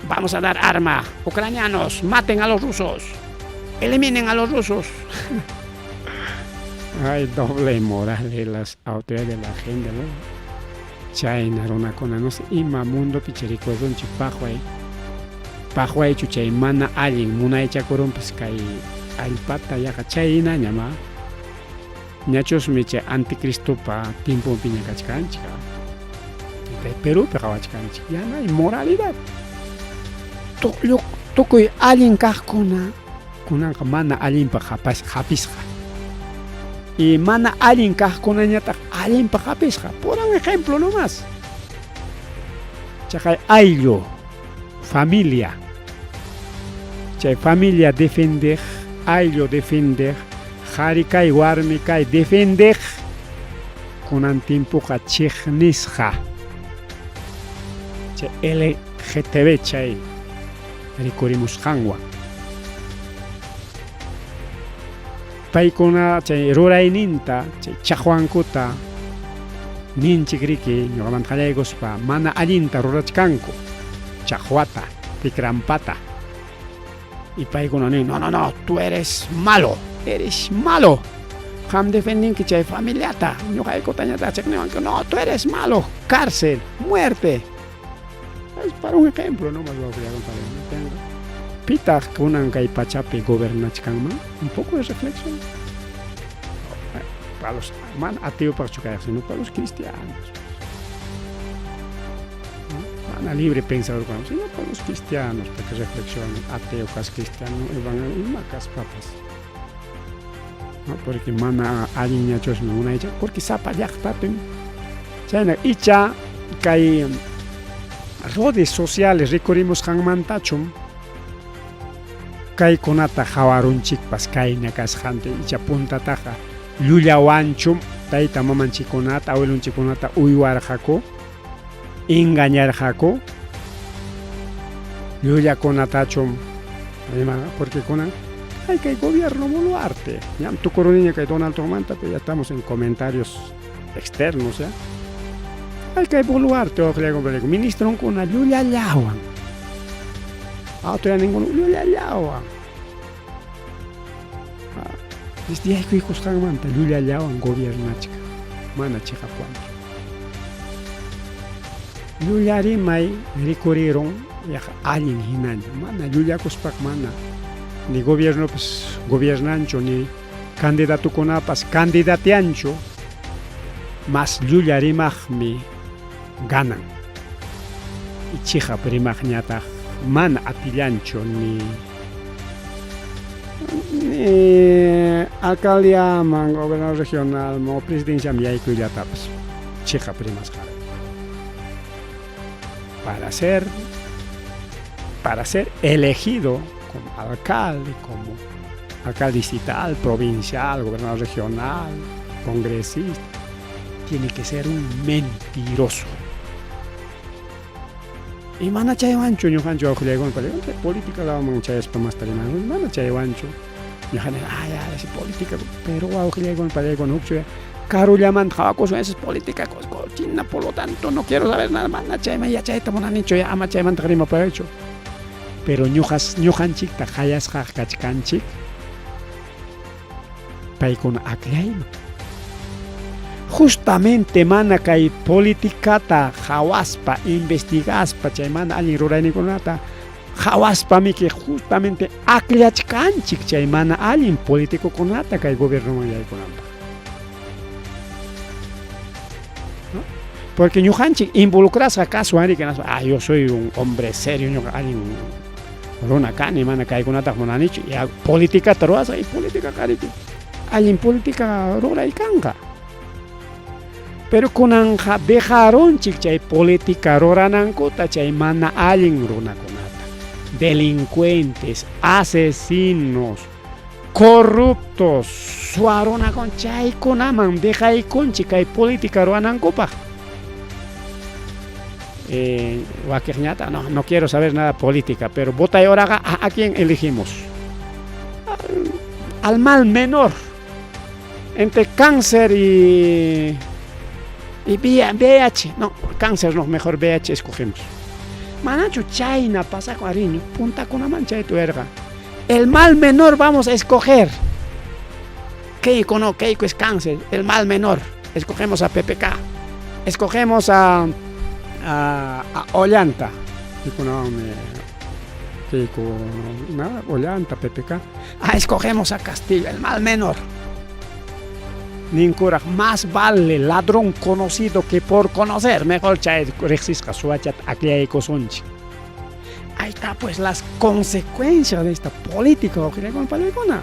vamos a dar arma, ucranianos, maten a los rusos, eliminen a los rusos. Hay doble moral de las autoridades de la gente, ¿no? Chayna runakuna, no sé, ima mundopi chirikurunchik paqway. Paqwaychu chay mana allin munaychakurunpas kay allpata yaqa chaynaña ma. Ñachusmi chay anticristopa tiemponpiña kachkanchik. Kay Perúpi qawachkanchik, ya no hay moralidad. Tukuy allin kaqkuna kunanqa mana allinpaq hapisqa. Y mana allin kaqkunañataq allinpaq hapisqa. Por un ejemplo nomás. Chaqay ayllu, familia. Chay familia defendeq, ayllu defendeq, qhari kay, warmi kay defendeq, kunan tiempoqa chiqnisqa. Chay LGTB chay rikurimusqanwan. Paykuna chay rurayninta, chay chaqwankuta ninchik riki ñuqamanta qallaykuspa mana allinta rurachkanku. Chaqwata, tikrampata. Y paykuna nin, no, no, no, tú eres malo, eres malo. Qam defendinki chay familiata, ñuqaykutañataq chiqniwanki, no, tú eres malo, cárcel, muerte. Es para un ejemplo, no más Pitaq kunan kay pachapi gobernachkanman? Un poco de reflexión. Para los man ateopaqchu kayaq, sino para los cristianos. Mana libre pensador sino para los cristianos, para que reflexionen, ateo kas cristiano, ima kaspapas. ¿No? Porque mana allinñachusmi munaycha, porque sapa llaqtapim chayna icha kay redes sociales rikurimusqanmantachum kaykunata hawarunchikpas kayna kasqanta icha puntataqa llullawanchum tayta mamanchikkunata abuelonchikkunata uywarqaku engañarqaku llullakunatachum ima porque kunan ay kay gobierno Boluarte ñam tukuruniña kay Donald Trumpmanta pero ya estamos en comentarios externos ya ay kay Boluarte wawqillayku ministronkuna llullallawan autoridadninkuna llullallawan yaykuykusqanmanta llullallawan gobiernachkan mana chiqapwanchu llullarimay rikurirun yaqa allin hinaña mana llullakuspaqa mana ni gobiernopas gobiernanchu ni candidatukunapas candidatianchu mas llulla rimaqmi ganan y chiqap rimaqñataq mana atillanchu ni ni alcaldiaman gobernador regional o presidenciaman yaykuyllatapas chiqap rimasqarayku para ser elegido como alcalde, como alcalde distrital, provincial, gobernador regional, congresista, tiene que ser un mentiroso. Y mana chaywanchu ñuqanchik wawqillaykuna política lawaman chayaspa masta rimanku mana chaywanchu ñuqa nini ay ay esa política pero wawqillaykuna pallaykuna hukchu karullamanta qhawakusun esa es política cochina por lo tanto no quiero saber nada mana chayman yachayta munanichu ya ama chaymanta rimapayaychu pero ñuqas ñuqanchikta qayasqa kachkanchik paykuna akllayman justamente mana kay politikata qhawaspa investigaspa chay mana allin rurayninkunata qhawaspamiki justamente akllachkanchik chay mana allin politicokunata kay gobiernoman yaykunanpaq. ¿No? Porque ñuqanchik involucrasqa kaswan riki ah yo soy un hombre serio ñuqa allin runa kani mana kaykunataq munanichu ya politikata ruwasaq y política riki allin política ruray kanqa. Pero kunanqa dejarunchik chay política ruranankuta chay mana allin runakunata. Delincuentes, asesinos, corruptos, suwa runakuna chaykunaman dejaykunchik kay política ruwanankupaq. Wakiqñata no, no quiero saber nada política, pero votay horaqa ¿a quién elegimos? Al mal menor. Entre cáncer y VIH, no, cáncer no, mejor VIH escogemos. Manachu chayna pasakun ariño, puntakunaman chayta uyarqa. El mal menor vamos a escoger. Keiko no, Keiko es cáncer, el mal menor. Escogemos a PPK. Escogemos a Ollanta. Keiko, nada, Ollanta, PPK. Ah, escogemos a Castillo, el mal menor. Ninkuraq, más vale ladrón conocido que por conocer. Mejor chay riqsisqa suwachata aklaykusunchik. Ahí está pues las consecuencias de esta política wawqillaykuna pallaykuna.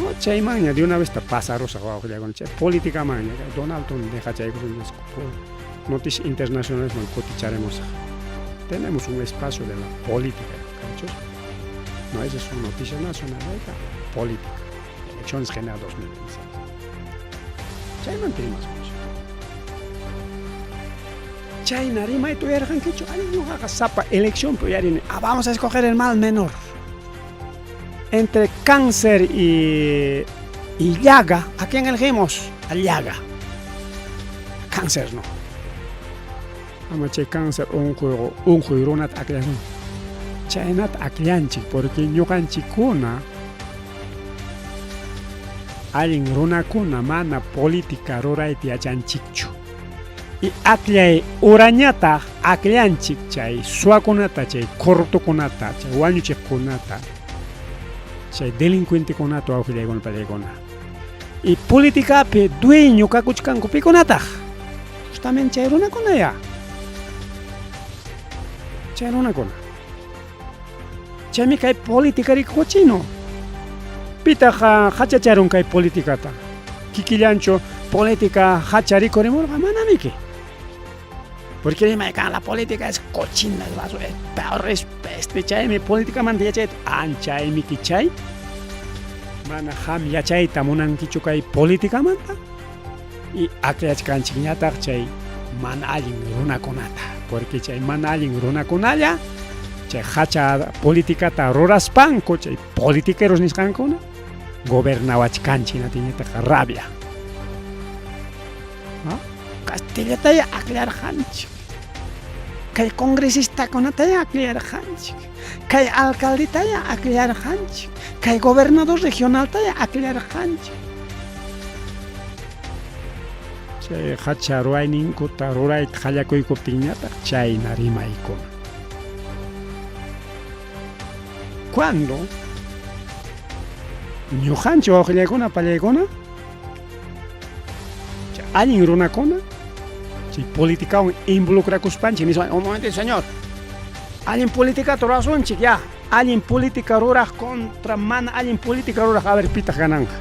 No, chaymanña de una vez ta pasarusaq wawqillaykuna chay politicamanña Donald Trump dejachaykusun noticias internacionales man kuticharemosaq. Tenemos un espacio de la política, ¿cachos? No, esa es una noticia nacional, ahí está, política. Elecciones generales 2026. Chaymanta rimasunchik. Chayna rimayta uyarqankichu? Ay, ñuqaqa sapa eleccionpi uyarini. Ah, vamos a escoger el mal menor. Entre cáncer y llaga, ¿a quién elegimos? A llaga. Cáncer no. Ama chay cáncer unquy unquy runata akllasun. Chaynata akllanchik porque ñuqanchikkuna allin runakuna mana política rurayta yachanchikchu. Y akllay urañataq akllanchik chay suwakunata, chay corruptokunata, chay wañuchiqkunata, chay delincuentekunata wawqillaykuna pallaykuna. Y politicapi dueño kakuchkanku pikunataq? Justamente chay runakuna ya. Chay runakuna. Chaymi kay política rikuchino. Pitaq hachacharun kay políticata? Kikillanchu política hacha rikurimurqa manamiki. Porque rimaykan la política es cochina, es basura, es peor, es peste, chaymi políticamanta yachayta anchaymiki chay. Mana qam yachayta munankichu kay políticamanta y akllachkanchikñataq chay mana allin runakunata, porque chay mana allin runakunalla chay hacha políticata ruraspanku chay politiqueros nisqankuna gobernawachkanchik hinaptinñataq rabia. ¿No? Castillataya akllarqanchik. Kay congresistakunataya akllarqanchik. Kay alcaldetaya akllarqanchik. Kay gobernador regionaltaya akllarqanchik. Chay hacha ruwayninkuta rurayta qallakuykuptinñataq chayna rimaykuna. Cuando ñuqanchik wawqillaykuna pallaykuna chay allin runakuna chay politicawan involucrakuspanchik nispa un momento señor allin politicata rurasunchik ya allin política ruraq contra mana allin política ruraq a ver pitaq gananqa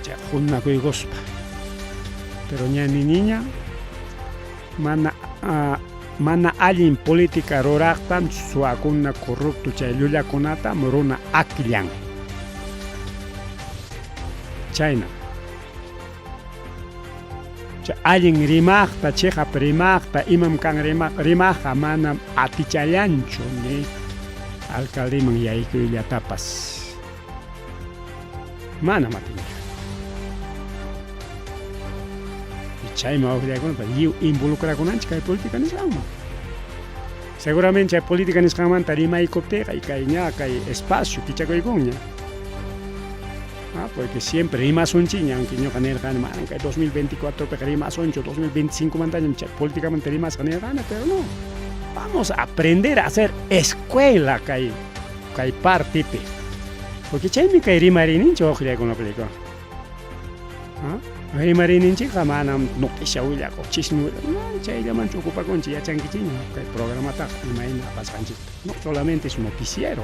chay huñunakuykuspa pero ña niñiña mana mana allin política ruraqtam suwakuna corrupto chay llullakunatam runa akllan chayna chay allin rimaqta chiqap rimaqta imam kan rimaq rimaqqa manam atichallanchu ni alcaldeman yaykuyllatapas manam atinchu. Chaymi wawqillaykunapa lliw involucrakunanchik kay política nisqanman. Seguramente chay política nisqanmanta rimaykuptiyqa kay ña kay espacio kichakuykunña. Ah, porque siempre rimasunchikña, aunque ñuqa nirqani manam kay 2024piqa rimasunchu, 2025mantañam chay políticamanta rimasqa nirqani, pero no. Vamos a aprender a hacer escuela kay kay partipi. Porque chaymi kay rimariyninchik wawqillaykunapa ¿Ah? Rimariyninchikqa manam noticia willakuq, chisme willakuq, manam chayllamanchu ocupakunchik, yachankichikña kay programataqa imayna apasqanchikta. No solamente es noticiero.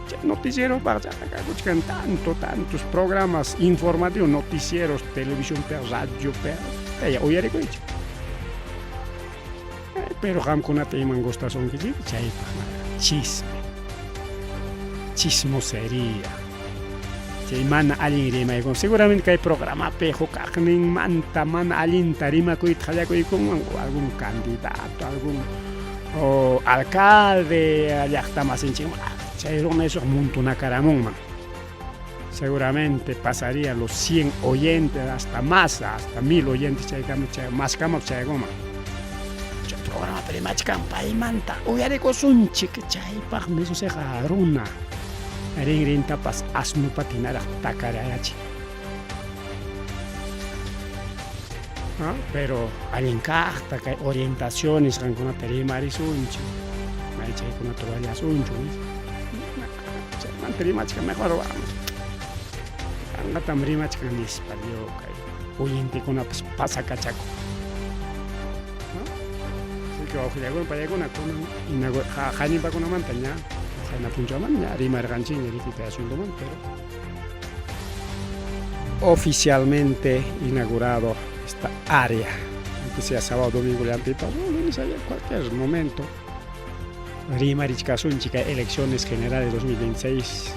Chay noticieropaq kakuchkan tanto, tantos programas informativos, noticieros, televisión pe, radio pe, uyarikuychik. Pero qamkunata iman gustasunkichik chaypaq chisme. Chismosería. Chay mana allin rimaykun. Seguramente kay programapi hukaqninmanta mana allinta rimakuyta qallakuykunman o algún candidato, algún o alcalde llaqtamasinchikman chay runa esos muntunakaramunman. Seguramente pasaría los 100 oyentes, hasta más, hasta 1000 oyentes chaykama chay maskama chaykuman. Chay programapi rimachkan paymanta uyarikusunchik chaypaqmi susiqa runa rinrintapas asnupata hinaraq takarayachin. ¿No? Pero allin kaqta kay orientación nisqankunata rimarisunchik, may chaykunata rurallasunchu nispa. Chaymanta rimachkan mejor vamos. Yanqatam rimachkan nispa lliw kay oyentekunapas pasakachakun. ¿No? Así que wawqillaykuna pallaykuna kunan hañipakunamanta ña qayna punchawmanta ña rimarqanchikña riki kay asuntomanta, pero oficialmente inaugurado esta área, aunque sea sábado, domingo, llampipas, o lunes, ayer, cualquier momento, rimarichkasunchik kay elecciones generales 2026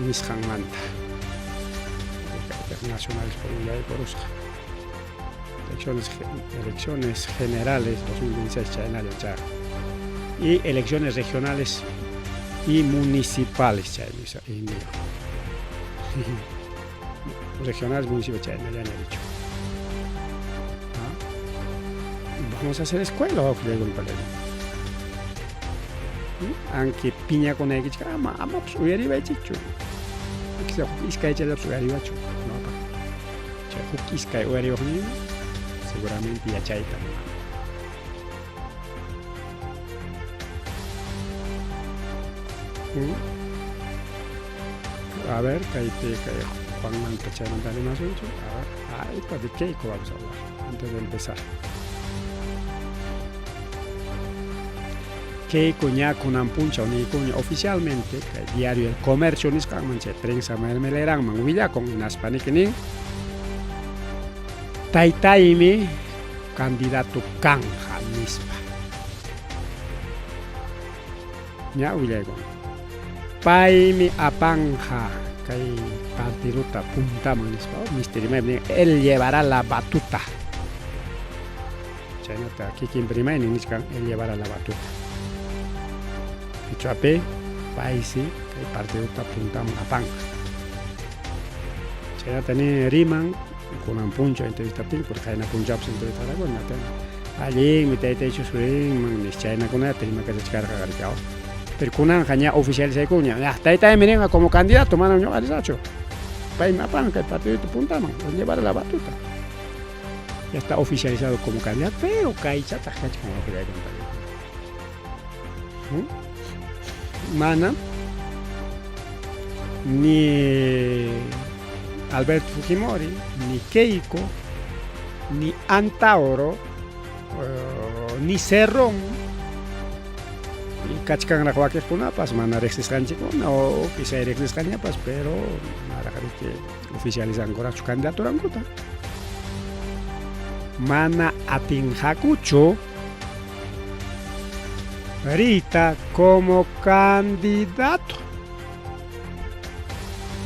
nisqanmanta. Nacionales por yaykurusqa. Elecciones, elecciones generales 2026 chaynalla chaqa. Y elecciones regionales y municipales chaymi regionales municipales chaynallaña dicho. Vamos a hacer escuela, wawqillaykunapallayku. Anki piñakunaykichik ama amapas uyariwaychikchu. Quizá huk iskaychallapas uyariwachu ñawpaq. Chay huk iskay uyariwaqniymi seguramente yachayta munan. A ver, kaypi kay Juanmanta chaymanta rimasunchik. A ver, ahí de Keiko vamos a hablar antes de empezar. Keiko ña kunan punchaw niykuña oficialmente kay diario El Comercio nisqanman chay prensa mermeleranman willakun hinaspa niki nin taytaymi candidato kanja nispa. Ña willaykun. Paymi apanja kay partidota puntaman nispa. Oh, Mister Rimaypi nin, él llevará la batuta. Chaynata kikinpa rimaynin nichkan, él llevará la batuta. Qichwapi paysi kay partidota puntaman apanja. Chaynata ni riman kunan punchaw entrevistaptin, porque qayna punchawpas entrevistarqaku, allinmi taytaychus rinman nis chaynakunata rimakachachkarqa qarikaw. Pero kunanqa ña oficializaykuña, ña taytaymi rinqa como candidato, manam ñuqa risaqchu. Paymi apanqa kay partidota puntaman, llevará la batuta. Ya está oficializado como candidato, pero kaychataq kachkan wawqillaykunata. Mana ni Alberto Fujimori, ni Keiko, ni Antauro, ni Cerrón, y kachkanraq wakiqkunapas mana riqsisqanchikkuna o quizá riqsisqañapas, pero manaraq oficializankuraqchu candidaturankuta. Mana atinqakuchu riyta como candidato.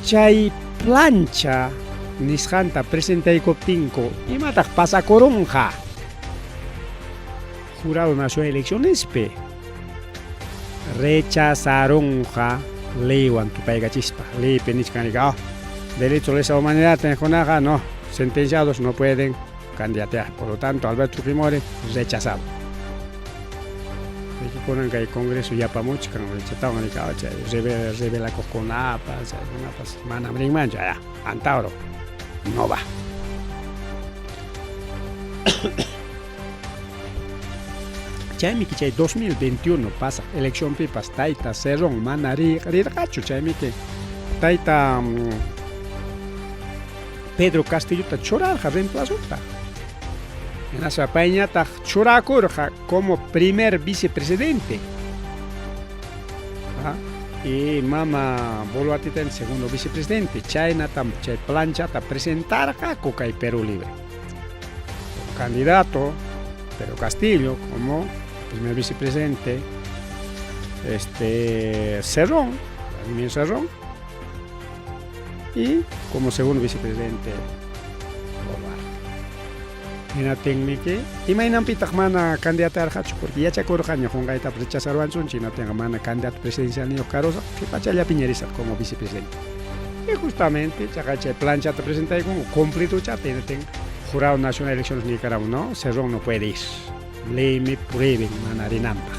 Chay plancha nisqanta presentaykuptinku, imataq pasakurunqa? Jurado Nacional de Eleccionespi rechazarunqa leywan tupaykachispa. Leypi nichkan rika, oh, delito de lesa humanidad kunaqa no, sentenciados no pueden candidatear. Por lo tanto, Alberto Fujimori rechazado. Kunan kay Congreso yapamuchkan rechatawan rika, chay revelakuqkunapas, chaykunapas manam rinmanchu, ya, Antauro no va. Chaymi chay 2021 pasa elección pipas tayta Cerrón mana rirqachu, chaymi que tayta Pedro Castillota churarqa reemplazota. Hinaspa payñataq churakurqa como primer vicepresidente. Y mama Boluarteta el segundo vicepresidente. Chaynatam chay planchata presentarqaku kay Perú Libre. Como candidato Pedro Castillo como primer vicepresidente, Cerrón, Vladimir Cerrón, y como segundo vicepresidente Boluarte. Hinaptinmi imaynanpitaq mana candidatarqachu, porque yachakurqaña qunqaytapas rechazarwanchunchik, hinaptinqa mana candidato presidencial niyuq karusaq, qipachallapiña risaq como vicepresidente. Y justamente chaqa chay planchata presentaykunku completochata, hinaptin Jurado Nacional de Elecciones niykaramun, no, Cerrón no puede ir, leymi prohíben mana rinanpaq.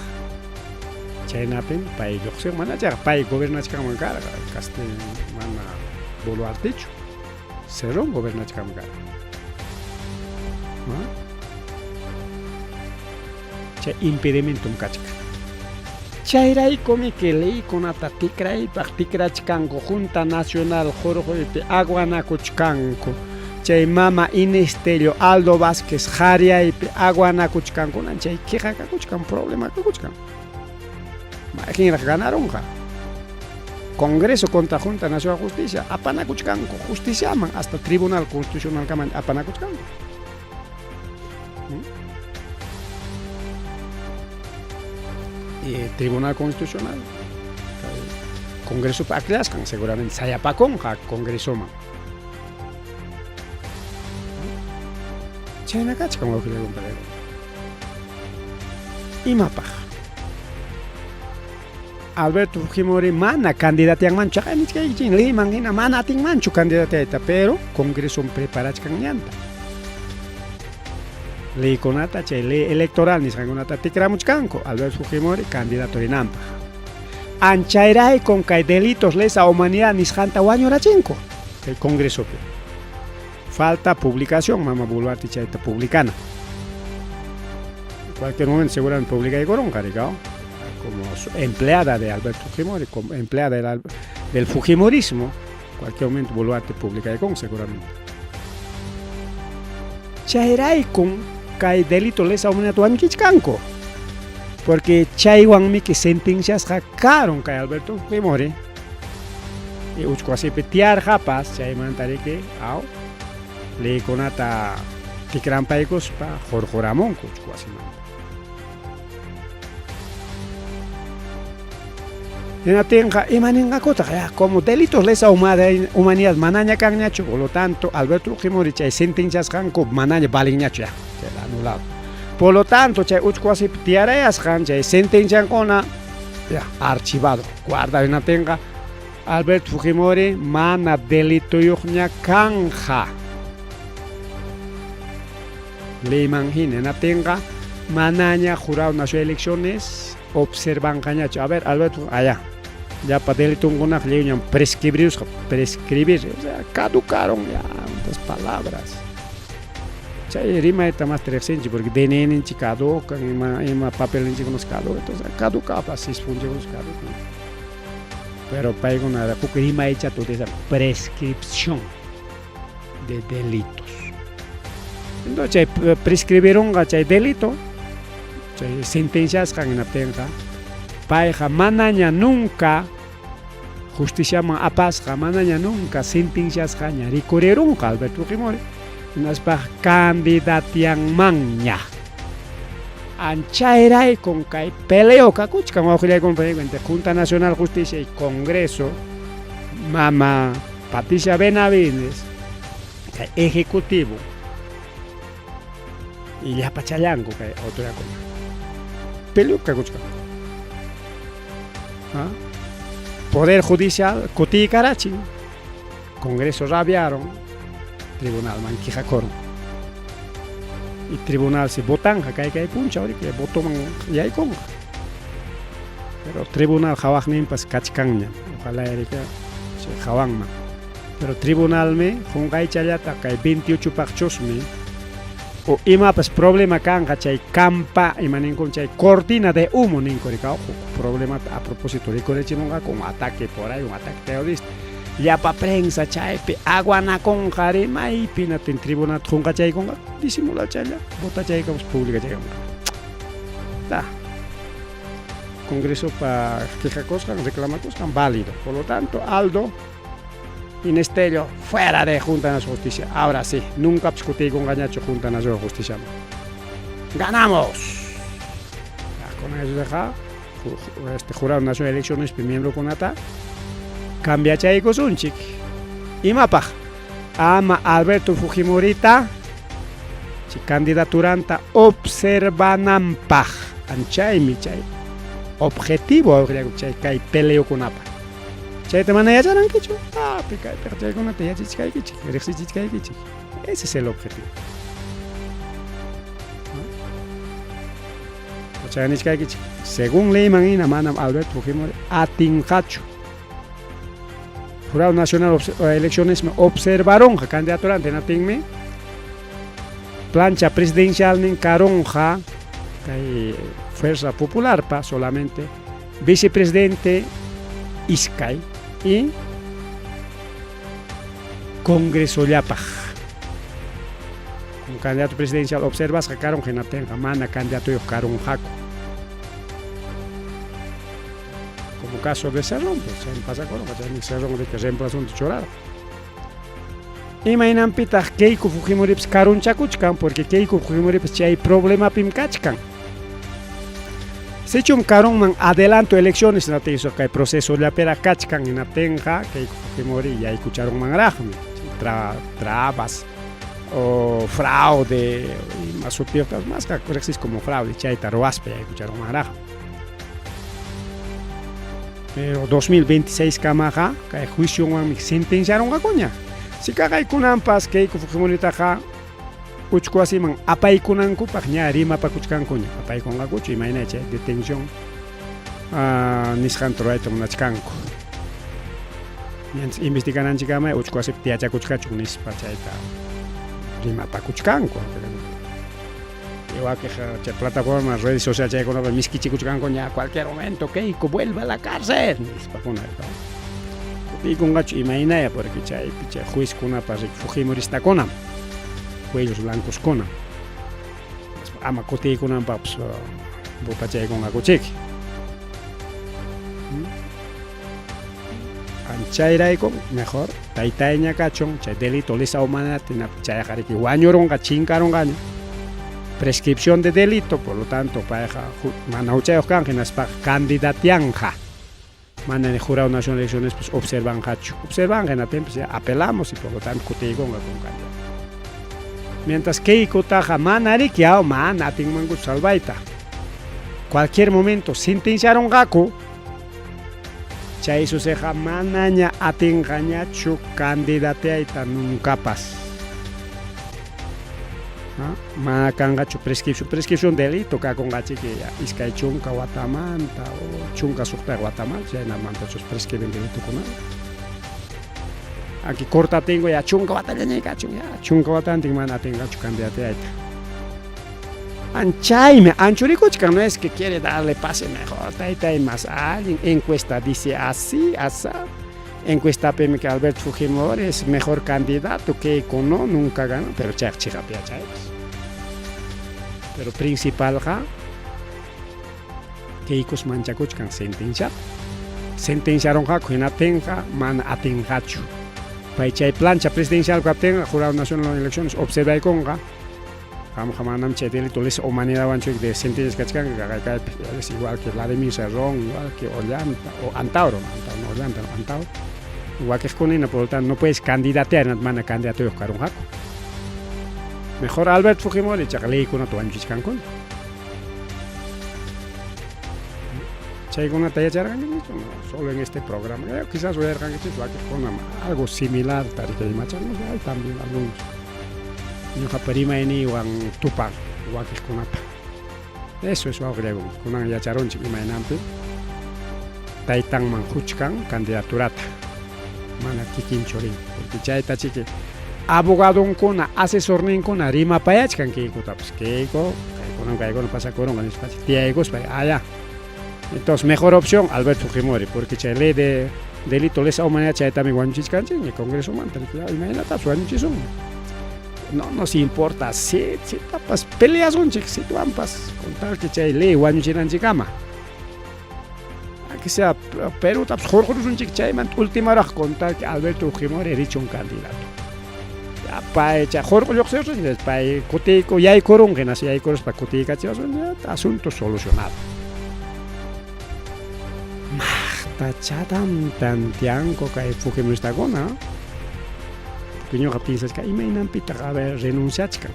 Chaynapim pay lluqsin, mana chayqa pay gobernachkanman karqa, Castillo mana Boluartechu, Cerrón gobernachkanman karqa. Chay impedimentum kachkan. Chayraykumi que leykunata tikraypaq tikrachkanku Junta Nacional hurquypi aguanakuchkanku. Chay mama Inés Tello, Aldo Vázquez qhariyaypi aguanakuchkankunan, chay queja kakuchkan, problema kakuchkan. Mayqinraq ganarunqa. Congreso contra Junta Nacional de Justicia apanakuchkanku justiciaman hasta Tribunal Constitucional kaman apanakuchkanku. Y Tribunal Constitucional Congreso akllasqan seguramente sayapakunqa Congresoman. Chayna kachkan wawqillaykunapaq. Imapaq? Alberto Fujimori mana candidatianmanchu, chaqay nichkaykichik leyman hina mana atinmanchu candidatayta, pero Congreso preparachkan ñanta. Leykunata chay ley electoral nisqankunata tikramuchkanku Alberto Fujimori candidato rinanpaq. Anchayraykum kay delitos lesa humanidad nisqanta wañurachinku kay Congresopi. Falta publicación, mama Boluarte chayta publicana. Cualquier momento seguramente publicaykurunqa, rikao, como empleada de Alberto Fujimori, como empleada del Fujimorismo, cualquier momento Boluarte publicaykun seguramente. Chayraykum kay delito lesa humanidad wañuchichkanku. Porque chaywanmiki sentenciasqa karun kay Alberto Fujimori. Y uchku wasipi tiyarqapas chaymanta riki aw leykunata tikrampaykuspa hurquramunku uchku wasimanta. Hinaptinqa ima ninqakutaq ya como delitos lesa humanidad manaña kanñachu, por lo tanto Alberto Fujimori chay sentenciasqanku manaña valinñachu ya, chay anulado. Por lo tanto chay uchku wasipi tiyarayasqan chay sentenciankuna ya archivado, guardado. Hinaptinqa Alberto Fujimori mana delitoyuqña kanja. Leyman hina hinaptinqa manaña jurado nacional de elecciones observanqañachu. A ver, Alberto, allá. Llapa delitunkunaqa lliwñam prescribirusqa, prescribir, o sea, caducaron ya, otras palabras. Chay rimayta más riqsinchik porque DNI ninchik caducan, ima papelninchikkunas caducan, entonces caducapas, sispunchikkunas caducan. Pero paykuna huk rimaychata utilizan, prescripción de delitos. Entonces chay prescribirunqa chay delito, chay sentenciasqan hinaptinqa payqa manaña nunca justiciaman apasqa, manaña nunca sentenciasqaña rikurirunqa Alberto Fujimori, hinaspa candidatianmanña. Anchayraykun kay peleo kakuchkan wawqillaykuna entre Junta Nacional Justicia y Congreso, mama Patricia Benavides, kay Ejecutivo y llapachallanku kay autoridadkuna. Peleo kakuchkan. ¿Ah? Poder Judicial kutiykarachin, Congreso rabiaron, tribunal man quejakoron. Y tribunal se votanja kay punchaw riki votoman yaykunqa. Pero tribunal hawaqninpas kachkanñam, ojalá riki chay hawanman. Pero tribunalmi qunqaychallata kay 28 paqchusmi o imapas problema kanqa chay campa ima ninkun chay cortina de humo ninku rikaw huk problemata a propósito rikurichimunqaku un ataque por ahí, un ataque terrorista. Llapa prensa chaypi aguanakunqa rimaypi natin tribunal qunqachaykunqa disimula chaylla votachaykamus publicachaykunqa. Ta. Congresopa quejakusqan reclamakusqan válido. Por lo tanto, Aldo Inestello fuera de Junta Nacional de Justicia. Ahora sí, nunca kutiykunqañachu Junta Nacional de Justicia. ¡Ganamos! Con eso deja este Jurado Nacional de Elecciones miembrokunata cambiachaykusunchik. Imapaq ama Alberto Fujimorita chay candidaturanta observananpaq. Anchaymi chay objetivo chay kay peleokunapa. Chayta mana yacharankichu? Papi, kaypiqa chaykunata yachachichkaykichik, riqsichichkaykichik. Ese es el objetivo. Chay nichkaykichik, según leyman hina manam Alberto Fujimori atinqachu. Jurado Nacional de Elecciones observaronqa candidaturanta hinaptinmi plancha presidencialnin karunqa kay Fuerza Popularpa solamente vicepresidente iskay y Congresollapaq. Como candidato presidencial observasqa karunqa hinaptinqa mana candidatuyuq karunqaku. Como caso de Cerrón, pues chaymi pasakurqa, chaymi Cerrón riki reemplazonta churarqa. Imaynanpitaq Keiko Fujimoripas karunchakuchkan, porque Keiko Fujimoripas chay problemapim kachkan. Sichum karunman adelanto elecciones hinaptin kay procesollapiraq kachkan hinaptinqa Keiko Fujimori yaykucharunmanraqmi. Trabas o fraude ima sutiyuqtas masqa riqsis como fraude chayta ruwaspa yaykucharunmanraqmi. Pero 2026 kamaqa kay juicionwanmi sentenciarunqakuña. Si kaqaykunanpas Keiko Fujimoritaqa Uchku wasiman apaykunankupaq ña rimapakuchkankuña. Apaykunqakuchu imayna chay detención nisqanta rurayta munachkanku. Mientras investigananchikkama uchku wasipi tiyachakuchkachun nispa chayta rimapakuchkanku. Wakiq chay plataforma redes social chaykunapi miskichikuchkanku ña cualquier momento Keiko vuelve a la cárcel nispakuna. Kutiykunqachu imaynaya porque chaypi chay juezkunapa fujimoristakunam cuellos blancoskunam ama kutiykunanpaqpas votachaykunqakuchiki. Chayraykum mejor taytayña kachun chay delito lesa humanidad chayqa riki wañurunqa chinkarunqaña prescripción de delito, por lo tanto payqa mana huchayuq kanqa hinaspaqa candidatianqa mana ni jurado nacional de elecciones pues observanqachu observanqa hinaptinpas ya apelamos y por lo tanto kutiykunqa con candidato. Mientras Keikotaqa mana riki mana atinmankuchu salvayta. Cualquier momento sentenciarunqaku chay suceqa manaña atinqañachu candidateayta nuncapas. Mana kanqachu prescripción, prescripción delito kakunqachiki iskay chunka watamanta o chunka suqta watamanta chaynamantachus prescriben delitokuna. Aquí cortatingo ya chunka watallaña kachun ya chunka watantin mana atinqachu candidateayta. Anchaymi anchurikuchkan, no es que quiere darle pase mejor, taytay más allin, encuesta dice así, asá. Encuestapimi que Alberto Fujimori es mejor candidato, Keiko no, nunca ganó, pero chayqa chiqap yachaypas. Pero principalqa Keikos manchakuchkan sentenciado. Sentenciaronqaku hinaptinqa mana atinqachu. Pay chay plancha presidencial kaptinqa Jurado Nacional de Elecciones observaykunqa qamqa manam chay delito lesa humanidadwanchu de sentencias kachkanqa kaypi es igual que Vladimir Cerrón, igual que Ollanta o Antauro, Antauro, no Ollanta, no, Antauro. Wakiqkunina, por lo tanto, no puedes candidatear, mana candidatoyuq karunqaku. Mejor Alberto Fujimori chaqa leykunata wañuchichkankuna. Chaykunata yacharqankichikchu, no solo en este programa, quizás uyarqankichik wakiqkuna algo similar tarikayimachanku, hay también algunos. Ñuqapa rimayniywan tupan wakiqkunapa. Eso es wawqillayku, kunan yacharunchik imaynanpi taytanman huchkan candidaturata mana kikinchu rin, porque chayta chiki abogadonkuna asesorninkuna rimapayachkan Keikotapas, Keiko kaykuna kaykuna pasakurunqa nispa tiyaykuspa allá. Entonces mejor opción Alberto Fujimori, porque chay ley de delito lesa humanidad chaytami wañuchichkanchik Congresomanta, imaynatapas wañuchisun. No nos importa si si tapas peleasunchik situanpas con tal que chay ley wañuchinanchikkama. Que sea Perutapas hurqurusunchik chaymanta ultimaraq con tal que Alberto Fujimori richun candidato. Ya pay chay hurqu lluqsirun pay kutiyku yaykurunqa hinaspa yaykuruspa kutiykachiwasun ya asunto solucionado. Maqtachatam tanteanku kay Fujimoristakuna. Porque ñuqa piensachka imaynanpitaq a ver renunciachkan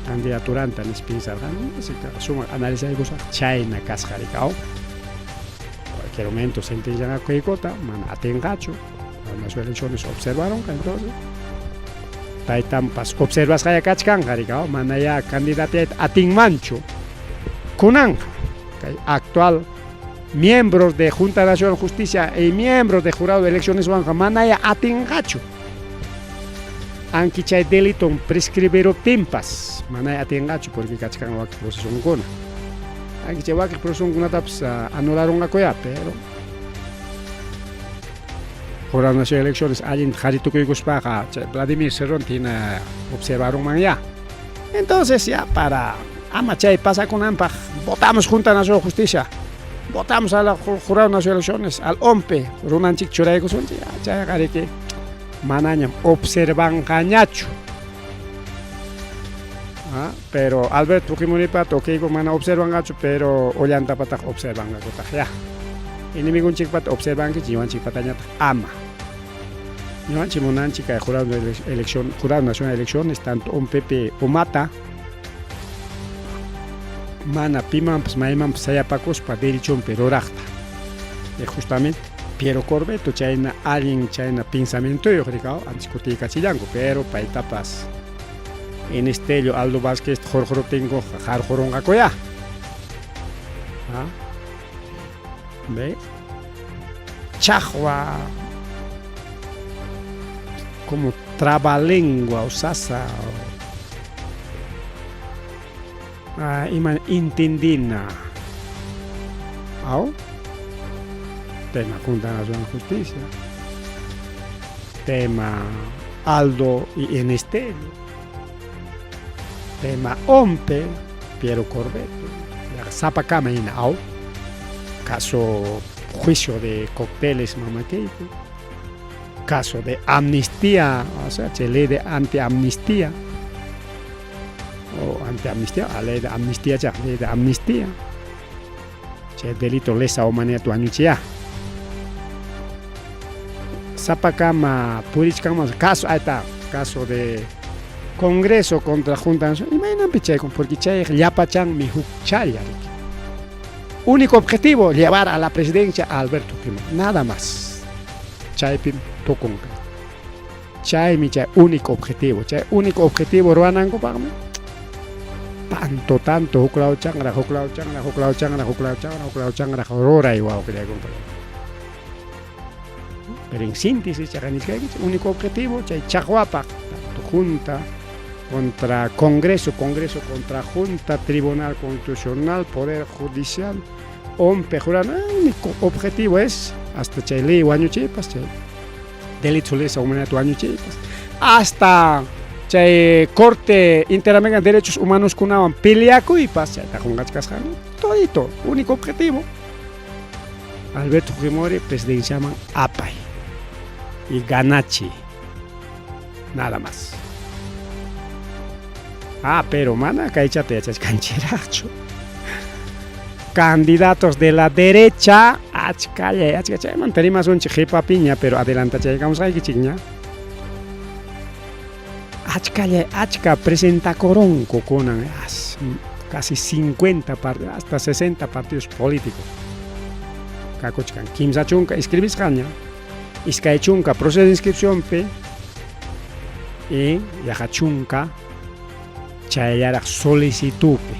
candidaturanta nispa piensarqani, sumaq analizaykusaq chayna kasqa rikaw. Cualquier momento sentencianqaku Keikota, mana atinqachu. Las elecciones observaron entonces taytanpas observasqaya kachkanqa rikaw, mana ya candidateayta atinmanchu. Kunanqa kay actual miembros de Junta Nacional de Justicia y miembros de jurado de elecciones wanqa mana ya atinqachu. Anki chay delito prescribiruptinpas mana ya atinqachu porque kachkan wakin procesonkuna. Anki chay wakin procesokunatapas anularunqaku ya, pero Jurado Nacional de Elecciones allinta qharitukuykuspaqa chay Vladimir Cerrón hina observarunman ya. Entonces ya para ama chay pasakunanpaq votamos Junta Nacional de Justicia, votamos a la Jurado Nacional de Elecciones, al ONPE, runanchik churaykusunchik, ya chayqa riki manañam observanqañachu. Pero Alberto Fujimoripata o Keiko mana observanqachu, pero Ollantapataq observanqakutaq ya. Enemigunchikpata observankichik, ñuqanchikpatañataq ama. Ñuqanchik munanchik kay Jurado de Elección, Jurado Nacional de Elecciones, tanto ONPP umata mana pimanpas maymanpas sayapakuspa derechonpi ruraqta. Y justamente Piero Corvetto chayna allin chayna pensamientoyuq rikaw antes kutiykachillanku, pero paytapas Enestello Aldo Vázquez hurquruptinkuqa qarqurunqakuyá. ¿Ah? ¿Ve? Chaqwa como trabalengua o sasa o ima intindina. Aw? Tema Junta Nacional de Justicia. Tema Aldo y Enestello. Tema OMPE, Piero Corvetto. Sapakama hina, aw? Caso juicio de cócteles mamakiyku. Caso de amnistía, o sea, chay ley de antiamnistía. O antiamnistía, a ley de amnistía ya, ley de amnistía. Chay delito lesa humanidad wañuchiya. Sapakama purichkanman caso, ahí está, caso de Congreso contra Junta Nacional. Imaynanpi chaykun, porque chay llapachanmi huk challa. Único objetivo, llevar a la presidencia a Alberto Fujimori. Nada más. Chaypim tukunqa. Chaymi chay único objetivo. Chay único objetivo ruwanankupaqmi tanto, tanto, huklaw chanra, huklaw chanra, huklaw chanra, huklaw chanra, huklaw chanra ruray wawqillaykunpa. Pero en síntesis, chaqa nichkaykichik, único objetivo, chay chaqwapaq, tanto Junta contra Congreso, Congreso contra Junta, Tribunal Constitucional, Poder Judicial, OMPE, jurana, único objetivo es hasta chay ley wañuchiypas, chay delito lesa humanidad wañuchiypas, hasta chay Corte Interamericana de Derechos Humanos kunawan peleakuypas, chayta qunqachkasqani, todito, único objetivo. Alberto Fujimori presidenciaman apay y ganachi, nada más. Ah, pero mana kaychata yachachkanchiraqchu. Candidatos de la derecha, achkallay, achka chaymanta rimasunchik qipapiña, pero adelantachaykamusqaykichikña. Achkallay, achka presentakuronku kunan, casi 50 hasta 60 partidos políticos. Kakuchkan kimsa chunka inscribisqaña, iskay chunka proceso de inscripcionpi y yaqa chunka chayllaraq solicitudpi.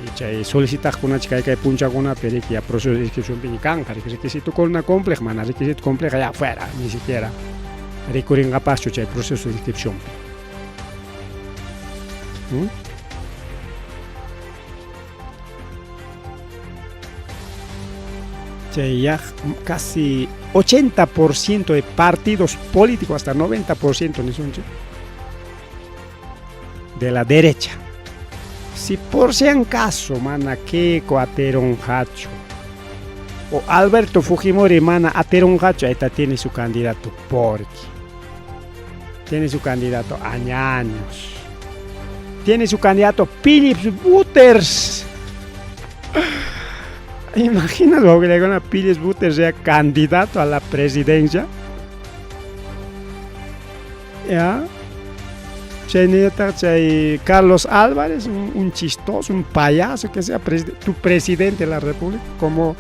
Y chay solicitaqkunachi kay kay punchakunapi riki ya proceso de inscripcionpiña kanqa, requisitokuna cumpleq, mana requisito cumpleqa ya fuera, ni siquiera rikurinqapaschu chay proceso de inscripcionpi. Chay ya casi 80% de partidos políticos, hasta 90% nisunchik, de la derecha. Si por si acaso mana Keiko ateronqachu o Alberto Fujimori mana ateronqachu, ahí está, tiene su candidato porque tiene su candidato Añaños, tiene su candidato Phillips Butters. Imagina lo que le a Phillips Butters sea candidato a la presidencia. ¿Ya? Chay Carlos Álvarez, un chistoso, un payaso que sea tu presidente de la República, como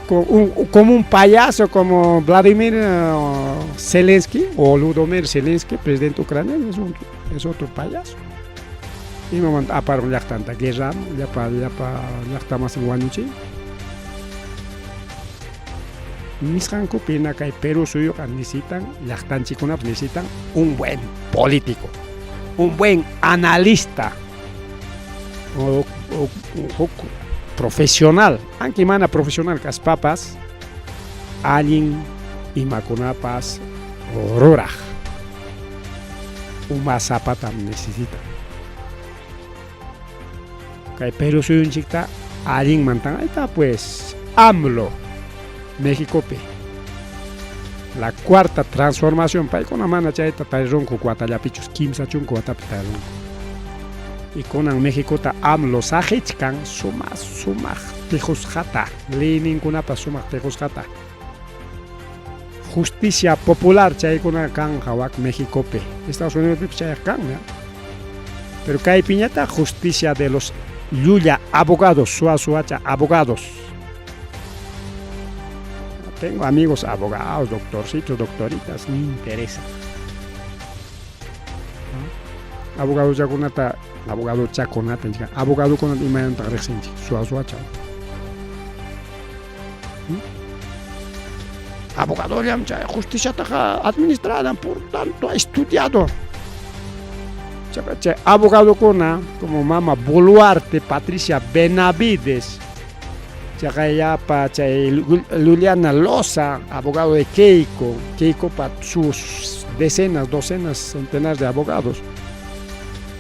un payaso como Vladimir Zelensky o Ludomir Zelensky, presidente ucraniano, es otro payaso. Y me manda a parar un llaqtanta guerra, llapa llaqta más en wañuchi. Nisqankupi hina kay Perú suyuqa necesitan, llaqtanchikkunapas necesitan un buen político, un buen analista, o profesional, aunque mana profesional kaspapas, allin imakunapas ruraq, uma zapatam necesita. Kay Perú suyunchikta allinmantan, ahí está pues, AMLO, Méxicopi. La cuarta transformación, paykuna mana chayta tarirunku watallapichus, kimsa chunka watapi tarirunku. Y kunan Méxicota AMLO saqichkan sumaq sumaq tijusqata, leyninkunapas sumaq tijusqata. Justicia popular chaykuna kanqa wak Méxicopi. Estados Unidospi chayqa kan, ¿no? Pero kaypiñataq justicia de los llulla abogados, suwa suwacha abogados. Tengo amigos abogados, doctorcitos, doctoritas, ni interesa. Abogadochakunata, abogadochakunata, abogadokunata imaynataq riqsinchik? Suwa suwacha. Abogadollam chay justiciataqa administradan, por tanto ha estudiado. Chaqa chay abogadokuna como mama Boluarte, Patricia Benavides, chaqa yapa chay Luliana Loza, abogado de Keiko, Keiko pa sus decenas, docenas, centenas de abogados.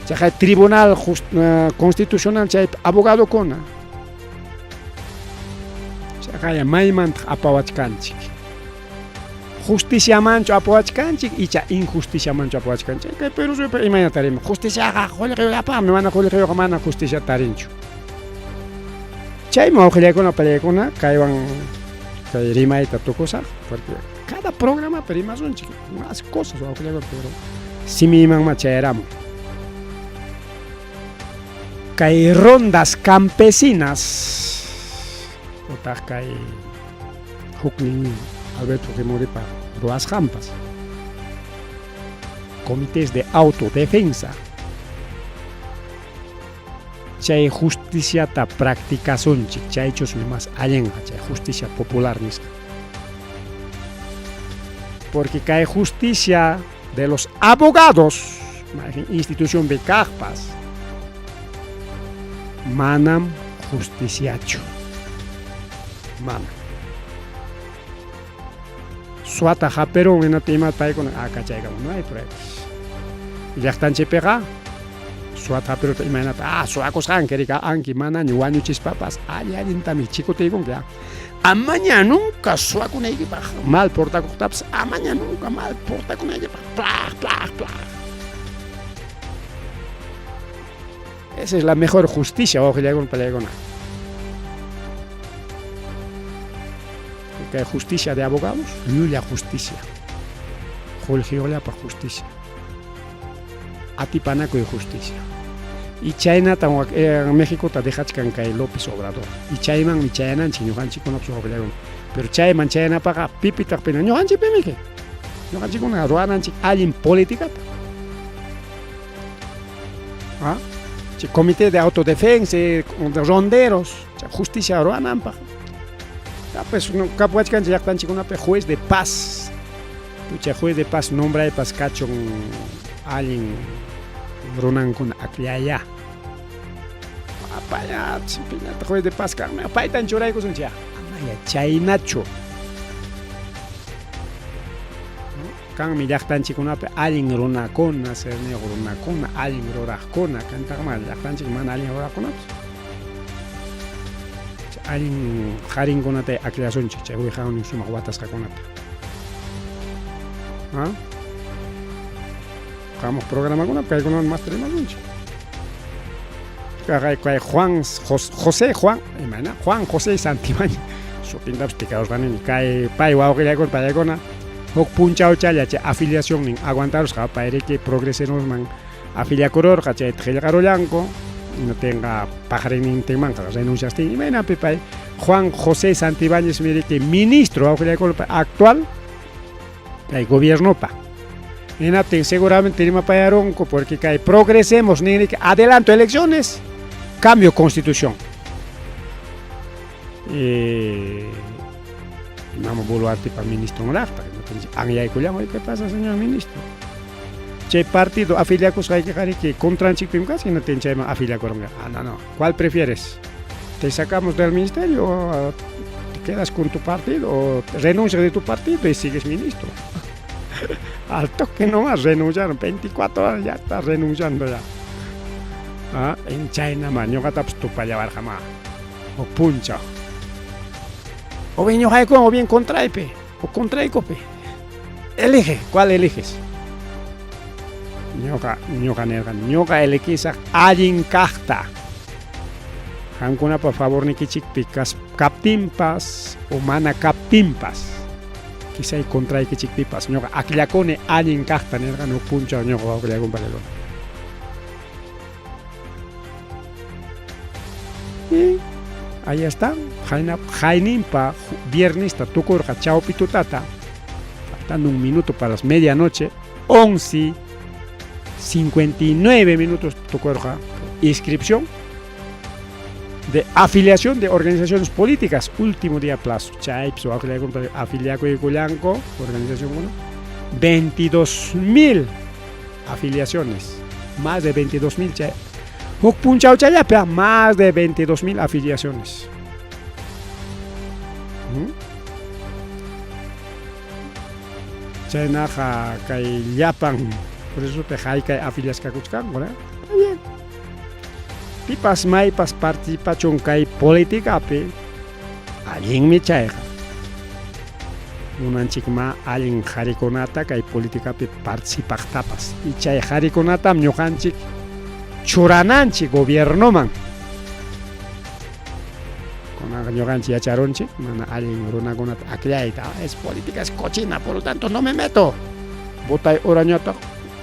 Chaqa Tribunal Constitucional chay abogadokuna. Chaqaya maymantaq apawachkanchik? Justiciamanchu apawachkanchik icha injusticiamanchu apawachkanchik? Kay Perú suyupi imaynata riman? Justiciaqa qullqiyuqllapaqmi, mana qullqiyuqqa mana justicia tarinchu. Chaymi wawqillaykuna pallaykuna kaywan kay rimayta tukusaq, porque cada programapi rimasunchik más cosas wawqillaykuna, pero simiymanmá chayaramun. Kay rondas campesinas utaq kay huknin Alberto Fujimoripa ruwasqanpas comités de autodefensa chay justiciata practicasunchik, chaychusmi más allinqa chay justicia popular nisqa. Porque kay justicia de los abogados, mayqin institucionpi kaqpas, manam justiciachu. Mana. Suwata hapirun hinaptin imata paykuna akachaykamun, no hay pruebas. Llaqtanchikpiqa suwata hapiruspa imaynata ah suwakusqanki rika anki manaña wañuchispapas alli allintami chikutiykunki ah. Amaña nunca suwakunaykipaq, mal portakuqtapas amaña nunca mal portakunaykipaq, plaj, plaj, plaj. Esa es la mejor justicia, wawqillaykuna, pallaykuna. Kay justicia de abogados, llulla justicia. Qullqiyuqllapaq justicia. Atipanakuy justicia. Y chaynatam Méxicota dejachkan kay López Obrador. Y chaymanmi chayananchik ñuqanchikkunapas wawqillaykuna. Pero chayman chayanapaqa pipitaq pina ñuqanchikpimiki. Ñuqanchikkunaqa ruwananchik allin políticata. ¿Ah? Chay comité de autodefensa, de ronderos, chay justicia ruwananpaq. Pues kapuwachkanchik llaqtanchikkunapi juez de paz. Chay juez de paz nombraypas kachun allin runankuna akllaya. Apaya, piñata juez de paz kanmi, paytan churaykusunchik. Amaya chaynachu. Kanmi llaqtanchikkunapi allin runakuna, serniyuq runakuna, allin ruraqkuna, kantaqma llaqtanchik mana allin ruraqkunapas. Allin qarinkunata akllasunchik chay wiqawnin sumaq watasqakunata. ¿Ah? Hamuq programakunapi kaykunawan masta rimasunchik. Kay Juan José Juan, imayna? Juan José Santibáñez sutintapas tikrarusqanini. Kay pay wawqillaykuna pallaykuna huk punchawchalla chay afiliacionnin aguantarusqa payriki progreserosman afiliakururqa chayta qillqarullanku hinaptinqa paqarinnintinmanqa renunciastin imaynapi pay Juan José Santibáñez miriki ministro wawqillaykuna actual kay gobiernopa hinaptin seguramente rimapayarunku porque kay progresemos ninriki adelanto elecciones cambio constitución mama Boluartepa ministronraqtaq anyaykullan, ¿qué pasa señor ministro? Chay partido afiliakusqaykiqa contranchikpim kachkan, hinaptin chayman afiliakurunqa. Ah, no, no. ¿Cuál prefieres? ¿Te sacamos del ministerio o te quedas con tu partido o renuncias de tu partido y sigues ministro? Al toque nomás renunciaron, 24 horas ya está renunciando ya. Ah, en chayna ma ñuqatapas tupallawarqa ma huk punchaw. O bien ñuqaykuwan o bien contraypi o contraykupi. Elige, ¿cuál eliges? Ñuqa, ñuqa nirqa, ñuqa elegisaq allin kaqta. Qamkunapa favornikichikpi kaptinpas o mana kaptinpas, quizá contraykichikpipas, ñuqa akllakuni allin kaqta nirqa huk punchaw ñuqa wawqillaykuna pallaykuna. Y ahí está, jayninpa viernesta tukurqa chawpi tutata, faltando un minuto para las medianoche, 11. 59 minutos tukurqa inscripción de afiliación de organizaciones políticas, último día plazo. Chaypis afiliakuykullanku organización 22.000 afiliaciones, más de 22.000 chay. Huk punchawchallapi más de 22.000 afiliaciones. Chaynaqa kay llapan procesopi haykay afiliasqakuchkanku, ¿no? Está bien. Pipas maypas participachun kay politicapi, allinmi chayqa. Munanchikma allin qharikunata kay politicapi participaqtapas. Y chay qharikunatam ñuqanchik churananchik gobiernoman. Kunanqa ñuqanchik yacharunchik mana allin runakunata akllayta. Es política es cochina, por lo tanto no me meto. Votay horañataq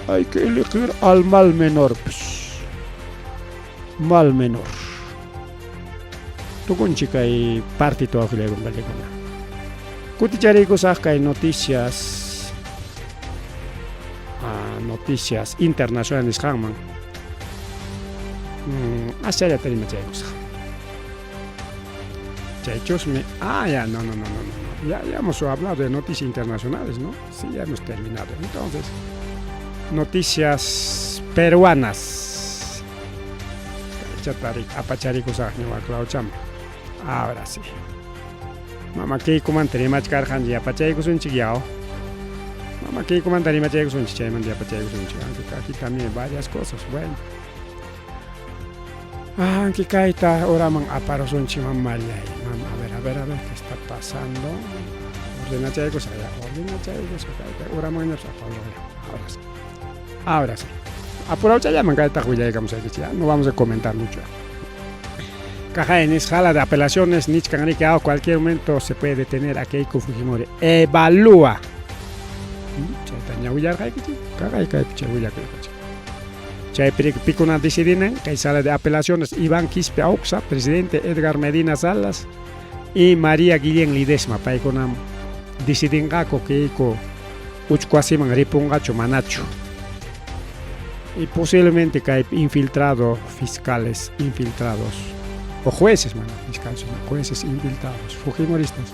hay que elegir al mal menor. Pues. Mal menor. Tukunchik kay partido wawqillaykunallikuna. Kutichariykusaq kay noticias noticias internacionales nisqanman. Aschallata rimachaykusaq. Chaychusmi, ya, no, no, no, no, no. Ya, ya hemos hablado de noticias internacionales, ¿no? Sí, ya hemos terminado. Entonces, noticias peruanas. Apacharikusaq ñuqa Clauchama. Ahora sí. Mama Keikumanta rimachkarqanchik yapachaykusunchik yaw. Mama Keikumanta rimachaykusunchik chaymanta yapachaykusunchik. Aunque aquí también varias cosas, bueno. Aunque kayta uraman aparusunchik mamallay. Mama, a ver, a ver, a ver, ¿qué está pasando? Ordenachaykusaq ya, ordenachaykusaq kayta uramanñapas aparusunchik. Ahora sí. Ahora sí. Apurawchallaman kaytaq willaykamusaykichik, ya no vamos a comentar mucho. Caja en sala de apelaciones, nichkan riki, a cualquier momento se puede detener a Keiko Fujimori. Evalúa. Chayta ña willarqaykichik, kaqay kaypi chay willakuykichik. Chaypi pikuna decidinan kay sala de apelaciones Iván Quispe Auxa, presidente Edgar Medina Salas y María Guillén Lidesma, paykunam decidinqaku Keiko uchku wasiman ripunqachu manachu. Y posiblemente que hay infiltrado fiscales infiltrados o jueces, mano, fiscales, jueces infiltrados, fujimoristas.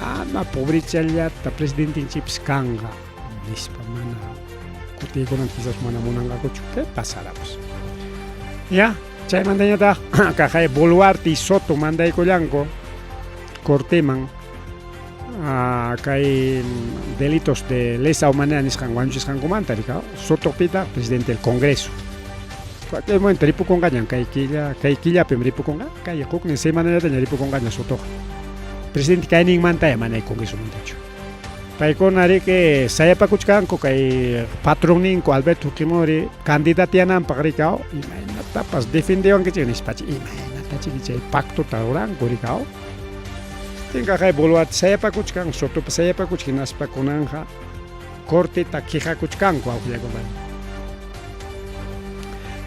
Ama pobrichallata presidentinchikpis kanqa nispa mana kutiykunan quizás mana munanqakuchu. ¿Qué pasará pues? Ya, chaymantañataq kaqay Boluarte y Soto mandaykullanku corteman kay delitos de lesa humanidad nisqan wañuchisqankumanta rika Soto pita presidente del Congreso. Cualquier momento ripukunqañan kay killa, kay killapim ripukunqa, kay huknin semanallataña ripukunqaña Sotoqa. Presidente kayninmanta mana Congresomantachu. Paykuna riki sayapakuchkanku kay patronninku Alberto Fujimori candidatiananpaq rikaw imaynatapas defendewankichik nispachi imaynatachiki chay pactota ruranku rikaw. Tinkaqay Boluarte sayapakuchkan, Sotopa sayapakuchkan hinaspa kunanja corteta quejakuchkanku wawqillaykuna.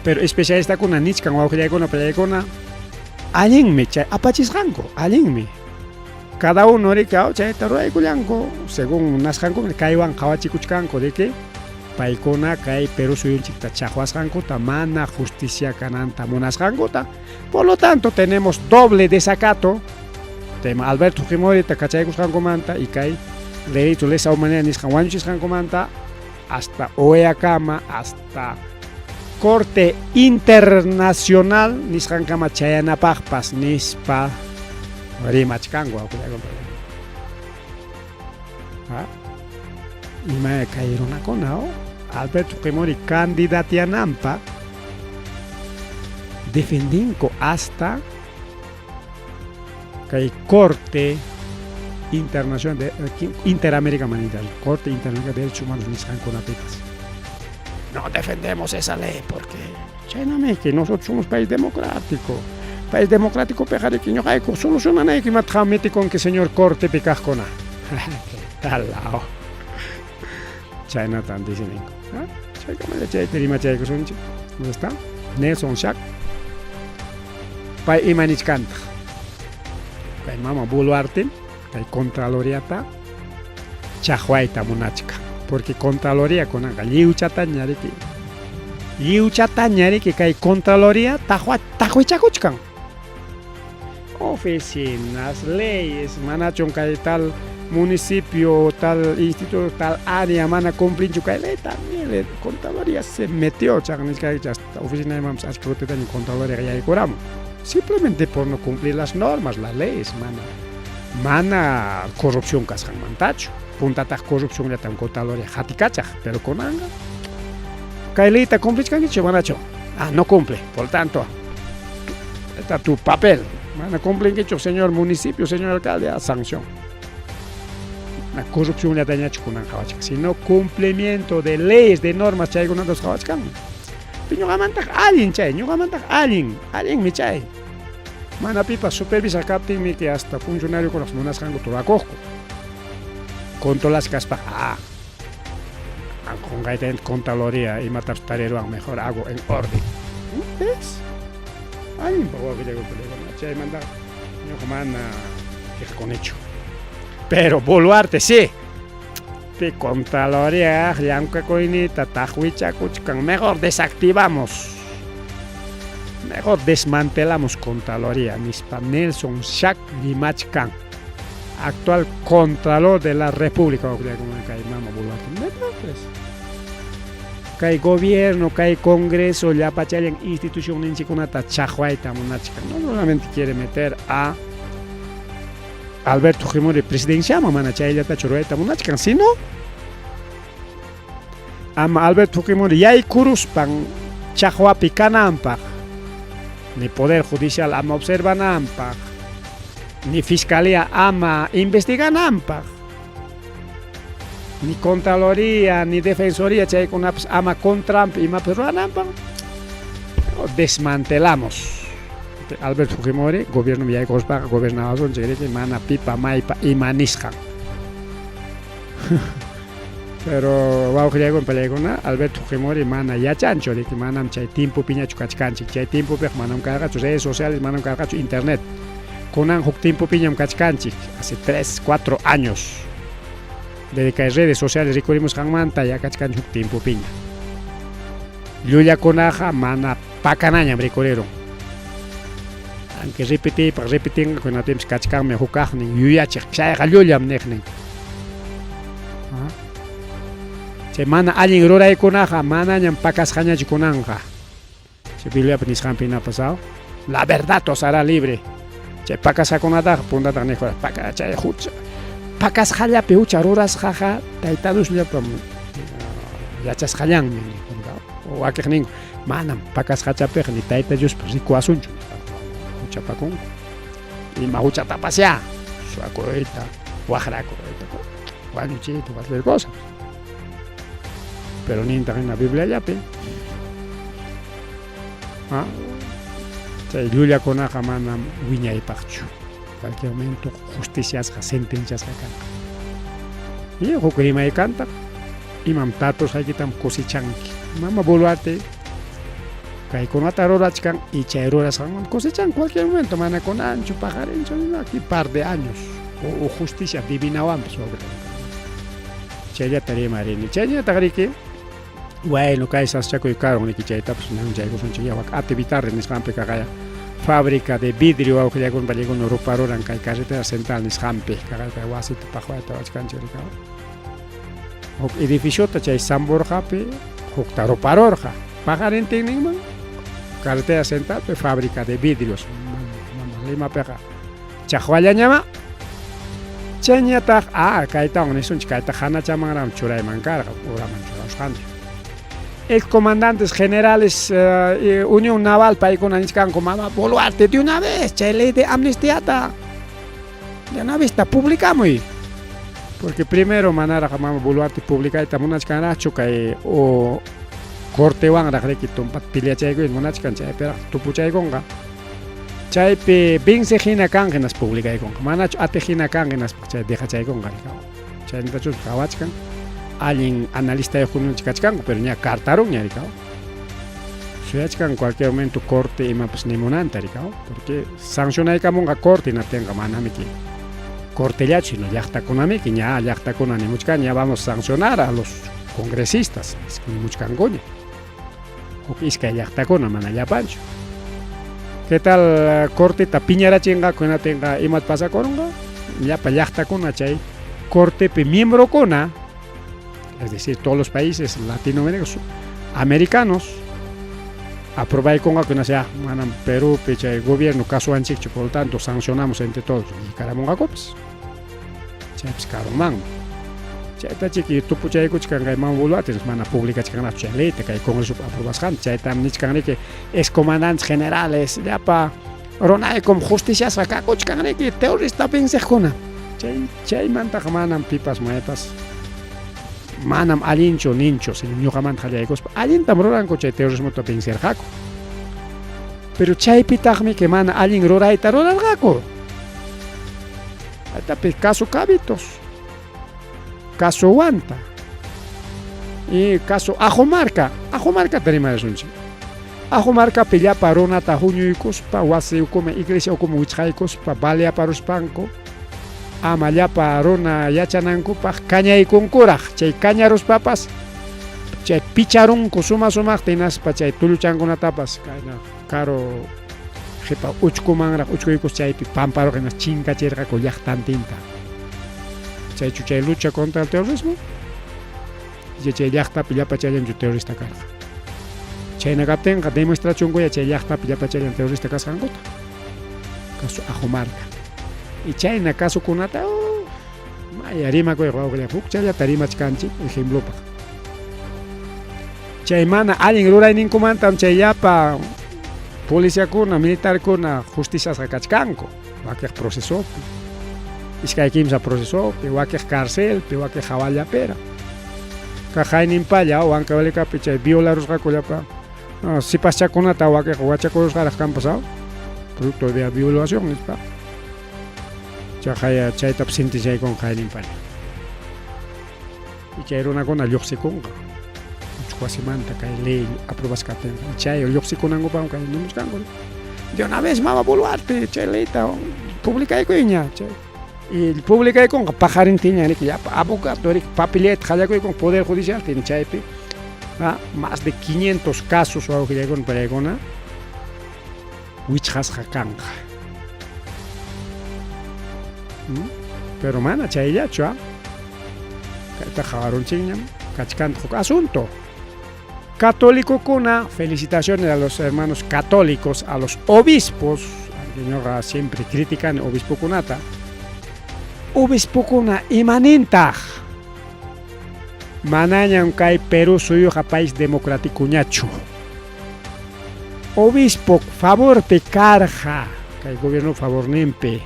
Pero especialistakuna nichkan wawqillaykuna pallaykuna allinmi chay apachisqanku, allinmi. Cada uno rikaw chayta ruraykullanku según nasqanku kaywan qhawachikuchkanku de que paykuna kay Perú suyunchikta chaqwasqankuta mana justicia kananta munasqankuta. Por lo tanto tenemos doble desacato tema Alberto Fujimori kachaykusqankumanta y kay delito lesa humanidad nisqan wañuchisqankumanta hasta OEA kama hasta Corte Internacional nisqankama chayanapaqpas nispa rimachkanku wawqillaykunapa. Ima kay runakuna Alberto Fujimori candidatiananpaq defendinku hasta kay Corte Internacional de Interamericana Corte Internacional de Derechos Humanos nisqankunapipas. No defendemos esa ley porque chaynami que nosotros somos país democrático. País democrático piqa riki ñuqayku solucionanayku imataq mitikunki señor cortepi kaqkuna. ¿Qué tal? Chaynatan decidinku. Chaykamalla chayta rimachaykusunchik. ¿Dónde está? Nelson Shack. Pay ima nichkantaq. Kay mama Boluarte kay Contraloriata chaqwayta munachkan. Porque Contraloría kunanqa lliwchataña riki Lliwchataña riki kay Contraloría taqwichakuchkan. Oficinas, leyes, manachun kay tal municipio, tal instituto, tal área mana cumplinchu kay ley también Contraloría se metió, chaqnichkayki hasta oficina achka kutitaña Contraloría yaykuramun. Simplemente por no cumplir las normas, las leyes, mana mana corrupción kasqanmantachu. Puntataq corrupcionllatam Contraloría hatikachaq, pero kunanqa kay leyta cumplichkankichu manachu? Ah, no cumple, por tanto, está tu papel. Mana cumplinkichu, señor municipio, señor alcalde, a sanción. La corrupción llatañachu kunan qhawachkan, sino cumplimiento de leyes, de normas chaykunatas qhawachkan. Ñuqamantaq allin chay, ñuqamantaq allin, allinmi chay. Mana pipas supervisar kaptinmi que hasta funcionariokunaq munasqanku rurakuqku. Controlasqa kaspa, ah, qunqayta Contraloría imatapas tariruwan, mejor hago en orden. ¿Ves? Allin wawqillaykuna, chaymanta ñuqa mana quejakunichu. Pero Boluarte sí. Pi Contraloría llamkakuynita taqwichakuchkan, mejor desactivamos. Mejor desmantelamos Contraloría, nispa Nelson Shack rimachkan, actual Contralor de la República, kay mama Boluarte. Pues, kay gobierno, kay congreso, llapachallan institución ninchikunata chaqwayta munachkan. No solamente quiere meter a Alberto Fujimori presidenciaman, mana chayllatachu rurayta munachkan, sino ama Alberto Fujimori yaykuruspan chaqwapi kananpaq, ni Poder Judicial ama observananpaq, ni Fiscalía ama investigananpaq, ni Contraloría, ni Defensoría chaykunapas ama contranpi imapas rurananpaq, desmantelamos. Alberto Fujimori, gobierno yaykuspaqa gobernawasunchik mana pipa maypa ima nisqan. Pero wawqillaykuna palaykuna, Alberto Fujimori mana yachanchu, riki manam chay timpupiñachu kachkanchik. Chay timpupiqa manam karqachu redes sociales, manam karqachu internet. Kunan huk timpupiñam kachkanchik, hace 3, 4 años. Desde que hay redes sociales rikurimusqanmanta ya kachkanchik huk timpupiña. Llullakunaqa mana pakanañam rikurirun. Aunque repetiypaq repetinqa kunapimpas kachkanmi huk kaqnin yuyachiq, chayqa llullam niqnin. Chay mana allin ruraykunaqa manañam pakasqañachu kunanqa. Chay Bibliapi nisqanpi hinapas, la verdad os hará libre. Chay pakasqakunataqa puntataq niqura paka chay hucha pakasqallapi hucha rurasqaqa Tayta Diosllapam yachasqallanmi wakiqninku manam pakasqachapiqa ni Tayta Diospas rikuwasunchu huchapakunku. Ima huchatapasyá suwakuyta, waqrakuyta, wañuchiyta, cualquier cosa. Pero nintaq hina Bibliallapi. Chay llullakunaqa manam wiñaypaqchu. Cualquier momento justiciasqa, sentenciasqa kanqa. Y huk rimaykantaq imam tarpusqaykitam cosechanki. Mama Boluarte kaykunata rurachkan y chay rurasqanwan cosechan cualquier momento, mana kunanchu, paqarinchu, aquí par de años o justicia divinawanpas. Chayllata rimarini. Chaynataq riki, bueno, kay sasachakuy karun riki, chaytapas chaykusunchik ya wak Ate Vitarre nisqanpi kaqaya fábrica de vidrio wawqillaykuna pallaykuna ruparuran kay carretera central nisqanpi kaqay kay wasita paqwayta wachkanchik riki. Huk edificiota chay Samborjapi hukta ruparurqa. Paqarintinninman carretera centralpi fábrica de vidrios. Limapiqa chaqwallañama. Chayñataq kaytawan nisunchik, kayta hanachamanraqmi churayman karqa, uraman churasqanta. Ex comandantes generales Unión Naval paykuna nichkanku mama Boluarte de una vez chay ley de amnistiata de una vez ta publicamuy. Porque primero manaraq mama Boluarte publicayta munachkanraqchu kay o cortewanraq riki tumpat peleachaykuy munachkan chaypiraq tupuchaykunqa. Chaypi venceq hina kanqa hinaspa publicaykunqa. Manachu atiq hina kanqa hinaspa chay dejachaykunqa. Chaynatachus qhawachkan allin analistayuqkunanchik kachkanku, pero ña cartarunña rikaw. Suyachkan cualquier momento corte imapas nimunanta rikaw, porque sancionaykamunqa corte hinaptinqa manamiki cortellachu, sino llaqtakunamiki ña llaqtakuna nimuchkan, ña vamos a sancionar a los congresistas nimuchkankuña. Huk iskay llaqtakuna, mana llapanchu. ¿Qué tal eh, corteta piñarachinqaku hinatinqa imat pasakurunqa? Llapa llaqtakuna chay cortepi miembrokuna, es decir, todos los países latinoamericanos, americanos, aprobaykunqaku hinasya manam Perúpi chay gobierno kasuwanchikchu, por lo tanto sancionamos entre todos, karamunqakupas. Chaypis karunmanmi. Chayta chiki tupuchaykuchkan kay Mama Boluarte mana publicachkanraqchu chay leyta kay Congresopi aprobasqanta, chaytam nichkan riki excomandantes generales llapa runaykum justiciasqa kakuchkan riki terrorista venciqkuna. Chay chaymantaqa manam pipas maypas manam allinchu ninchu, sino ñuqamanta qallaykuspa allintam ruranku chay terrorismota vencirqaku. Pero chaypitaqmi que mana allin rurayta rurarqaku. Chaytapi caso Cabitos, caso Huanta y caso Ajomarca. Ajomarcata rimarisunchik. Ajomarcapi llapa runata huñuykuspa wasi ukuman iglesia ukuman wichqaykuspa baleaparuspanku ama llapa runa yachanankupaq kañaykunkuraq. Chay kañaruspapas chay picharunku suma sumaqta hinaspa chay tulluchankunatapas kayna karu qhipa uchkumanraq uchkuykus chaypi pamparuq hinas chinkachirqaku llaqtantinta. Chaychu chay lucha contra el terrorismo? Icha chay llaqtapi llapachallanchu terrorista karqa? Chayna kaptinqa demostrachunkuya chay llaqtapi llapachallan terrorista kasqankuta. Caso Ajomarca. Y chayna casokunata oh, maya rimakuyqa wawqillan hukchallata rimachkanchik ejemplopaq. Chay mana allin rurayninkumantam chay llapa policiakuna, militarkuna justiciasqa kachkanku, wakiq procesopi, iskay kimsa procesopi, wakiq carcelpi, wakiq hawallapira. Kaq hayninpalla Huancavelicapi chay violarusqaku llapa sipaschakunata wakiq wachakurusqaraq kanpas producto de violación nispa. Chaqaya chaytapas sentenciaykunqa hayninpalla. Y chay runakuna lluqsikunqa uchku wasimanta kay ley aprobasqa kaptinqa. Y chay lluqsikunankupaqmi kay nimuchkanku. De una vez mama Boluarte chay leyta publicaykuyña chay. Y publicaykunqa paqarintinña riki llapa abogado riki papeleta qallakuykunqa poder judicial tiene chaypi más de 500 casos wawqillaykuna paykuna wichqasqa kanqa. Pero mana chayllachu, ¿ah? Kayta qhawarunchikñam, kachkantaq huk asunto. Católicokuna, felicitaciones a los hermanos católicos, a los obispos, ñuqa siempre criticani obispokunata. Obispokuna imanintaq? Manañam kay Perú suyuqa país democráticoñachu. Obispo favorpi karqa, kay gobierno favorninpi.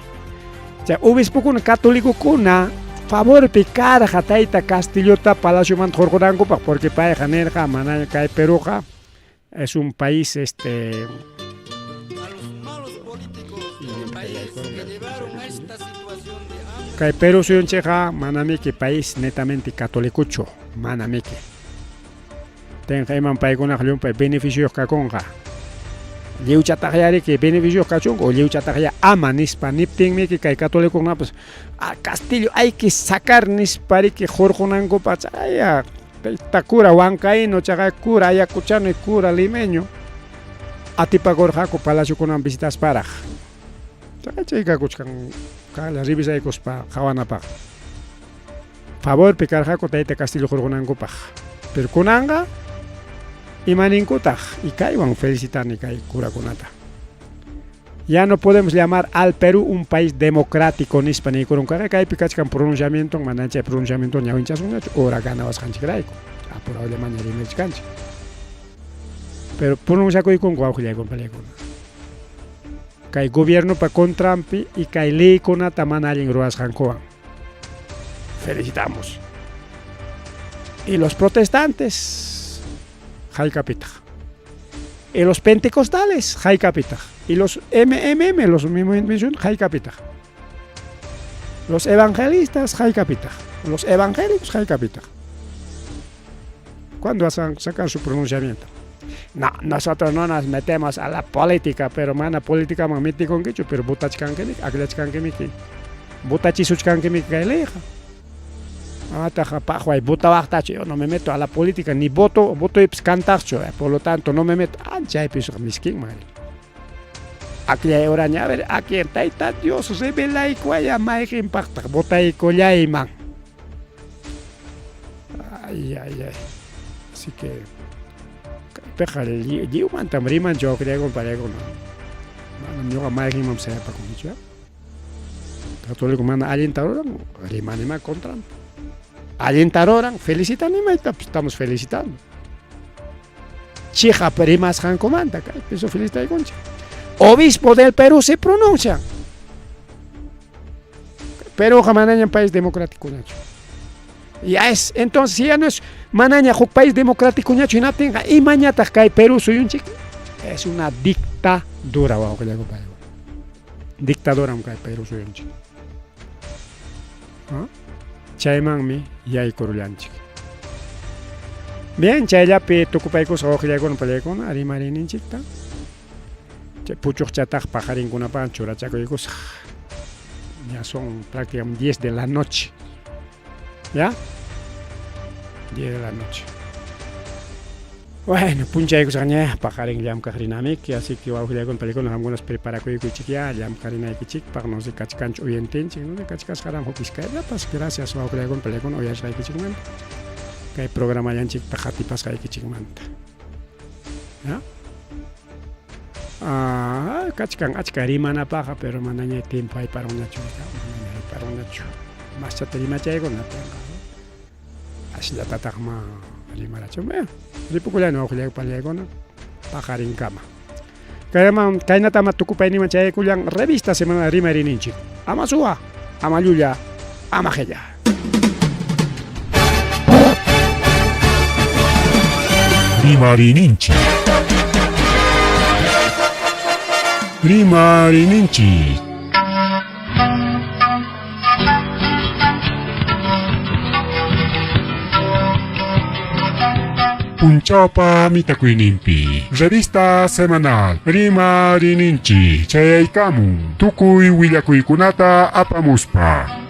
Chay obispokuna católicokuna favorpi karqa tayta Castillota palaciomanta hurqunankupaq, porque payqa nirqa manaña kay Perúqa es un país este A los malos políticos del país que llevaron a esta situación de hambre. Kay Perú suyunchikqa manamiki país netamente católicochu, manamiki. Tinqa imam paykunaqa llumpay beneficioyuq kakunqa. Lliwchataqyariki beneficioyuq kachunku o lliwchataqya ama nispa niptinmiki kay católicokunapas a Castillo hay que sacar nispariki hurqunankupaq chaya tayta cura huancaíno chaqa cura ayacuchano y cura limeño atipakurqaku palaciokunaman visitasparaq. Chay chay kakuchkan kaqlla revisaykuspa qawanapaq. Favorpi karqaku tayta Castillo hurqunankupaq. Pero kunanqa imaninkutaq y kaywan felicitani kay curakunata. Ya no podemos llamar al Perú un país democrático nispa niykurunkuqa kaypi kachkan pronunciamiento mana chay pronunciamiento ñawinchasunñachu hora ganawasqanchikrayku apurawllamaña rimachkanchik. Pero pronunciakuykunku wawqillaykumpalaykuna. Kay gobiernopa contranpi y kay leykunata mana allin ruwasqankuwan. Felicitamos. Y los protestantes, haykapitaq. Y los pentecostales, haykapitaq. Y los MMM, los mismos haykapitaq. Los evangelistas, haykapitaq. Los evangélicos, haykapitaq. ¿Cuándo vas a sacar su pronunciamiento? No, nosotros no nos metemos a la política, pero mana política man metikunkichu, pero votachkankimiki, akllachkankimiki, votachisuchkankimiki kay leyqa. Amataq paqway votawaqtachu, yo no me meto a la política, ni voto, votoypis kantaqchu, por lo tanto no me meto. Anchaypis miskinman. Akllay horaña, a ver, a quién Tayta Dios revelaykuwaya mayqinpaqtaq votaykullayman. Ay, ay, ay. Así que kaypiqa lliwmantam rimanchu wawqillaykuna pariykuna. Manam ñuqa mayqinmanpas sayapakunichu. Católico mana allinta ruran, rimanima contranpi. Allinta ruran, felicitanima, estamos felicitando. Chiqap rimasqankumanta kaypi felicitaykunchik. Obispo del Perú se pronuncia. Perúqa manañam país democrático ñachu. Ya es, entonces si ya no es manaña huk país democrático ñachu hinaptinqa imañataq kay Perú suyunchik? Es una dictadura, wawqillaykuna. Dictaduram kay Perú suyunchik. ¿Ah? Chaymanmi yaykurullanchik. Bien, chayllapi tukupaykusqa wawqillaykuna pariykuna rimariyninchikta. Chay puchuqchataq paqarinkunapaq churachakuykusaq. Ya son prácticamente 10 de la noche. ¿Ya? 10 de la noche. Bueno, punchaykusaqña paqarin llamkaq rinamiki, así que wawqillaykuna pariykuna qamkunas preparakuykichik ya llamkarinaykichikpaq, no sé kachkanchu uyantinchik, no sé kachkasqaran huk iskayllapas. Gracias wawqillaykuna pariykuna uyasqaykichikmanta. Kay programallanchikta qatipasqaykichikmanta. ¿Ya? Ah, kachkan achka rimanapaqqa, pero manaña tiempo hayparunñachu, manaña hayparunñachu. Maschata rimachaykuna asllatataqma rimarachu. Bueno, ripukullani wawqillaykuna pariykuna paqarinkama. Kayman kaynatama tukupayninman chayaykullan revista semana rimayninchik. Ama suwa, ama llulla, ama qilla. Rimariyninchik. Rimariyninchik. Punchawpa mitakuyninpi. Revista semanal Rimariyninchik chayaykamun tukuy willakuykunata apamuspa.